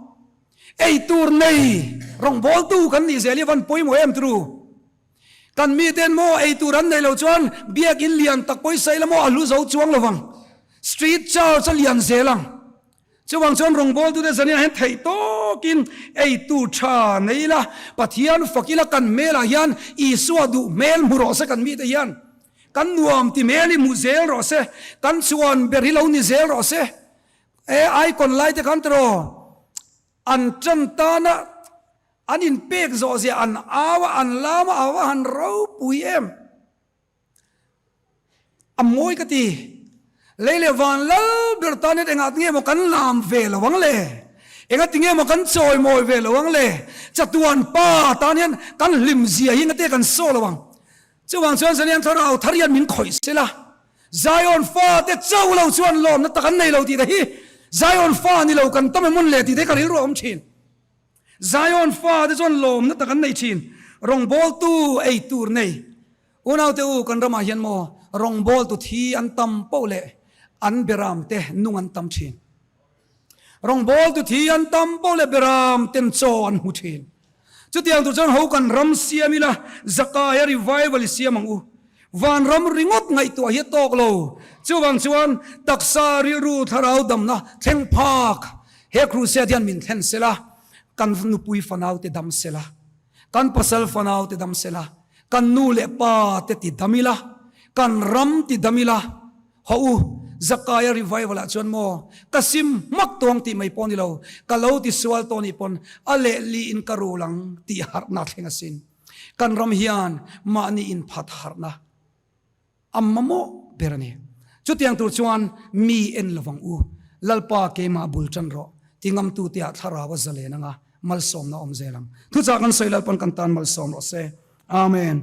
Ei tur nei rawngbawltu kan nih zel hi a van pawimawh em turu. Kan miten maw ei tur an neih loh chuan biakin lian tak pawisa ila maw a hlu zo chuang lovang. Street charge a lian zel ang. Chuvang chuan rawngbawltute zanin ah hian theih tawkin eitur tha nei ila, Pathian fak ila kan hmelah hian Isua duh hmel hmu rawh se kan mite hian kan nuam ti hmel hi hmu zel rawh se, kan chhuan ber hi lo ni zel rawh se. E icon lai te khan tiraw an tan tana an inpek zawh zia an au a an lam a a va han ropui em. A mawi ka ti. Lei leh van lal ber tan hian engah nge maw kan lam ve lo ang le? Engah ti nge maw kan chawimawi ve lo ang le? Chatuan pa tan hian kan hlim zia hi engate kan saw lo ang. Chuvang chuan zanian thlarau thar hian min khawih se la. Zion fate chauh lo chuan lawmna tak an nei lo tih te hi Zion fa ni lo kan tam emawn le tih te hi ka rilru a awm thin. Zion fate chuan lawmna tak an nei thin. Rawngbawltu ei tur nei. Unaute u, kan ramah hian maw rawngbawltu thi an tam poh leh an beram te nung an tam thin. Rawngbawltu thi an tam poh leh beram ten chaw an hmu thin. Chutiang tur chuan ho kan ram siam ila, Zakaia revival i siam ang u. Vanram ringawt ngaihtuah hi a tawk lo. Chuvang chuan taksa rilru thlarau damna thleng phak he crusade hian min thlen sela, kan nupui fanaute dam sela. Kan pasal fanau te dam sela, kan nu leh pa te ti dam ila, kan ram ti dam ila, haw u, Zakaia revival ah chuan maw, ka sim hmak tawng tih mai pawh ni lo, ka lo ti sual tawh nih pawn a lehli in ka rul ang tih harhna thleng asin. Kan ram hian mahni inphat harhna. A mamawh ber a ni. Chutiang tur chuan mi en lo vang u. Lalpa keimah bul tan rawh. Ti ngamtute ah thlarau a zalen anga malsawmna awm zel ang. Thuchah kan sawi Lalpan kan tan malsawm rawh se. Amen.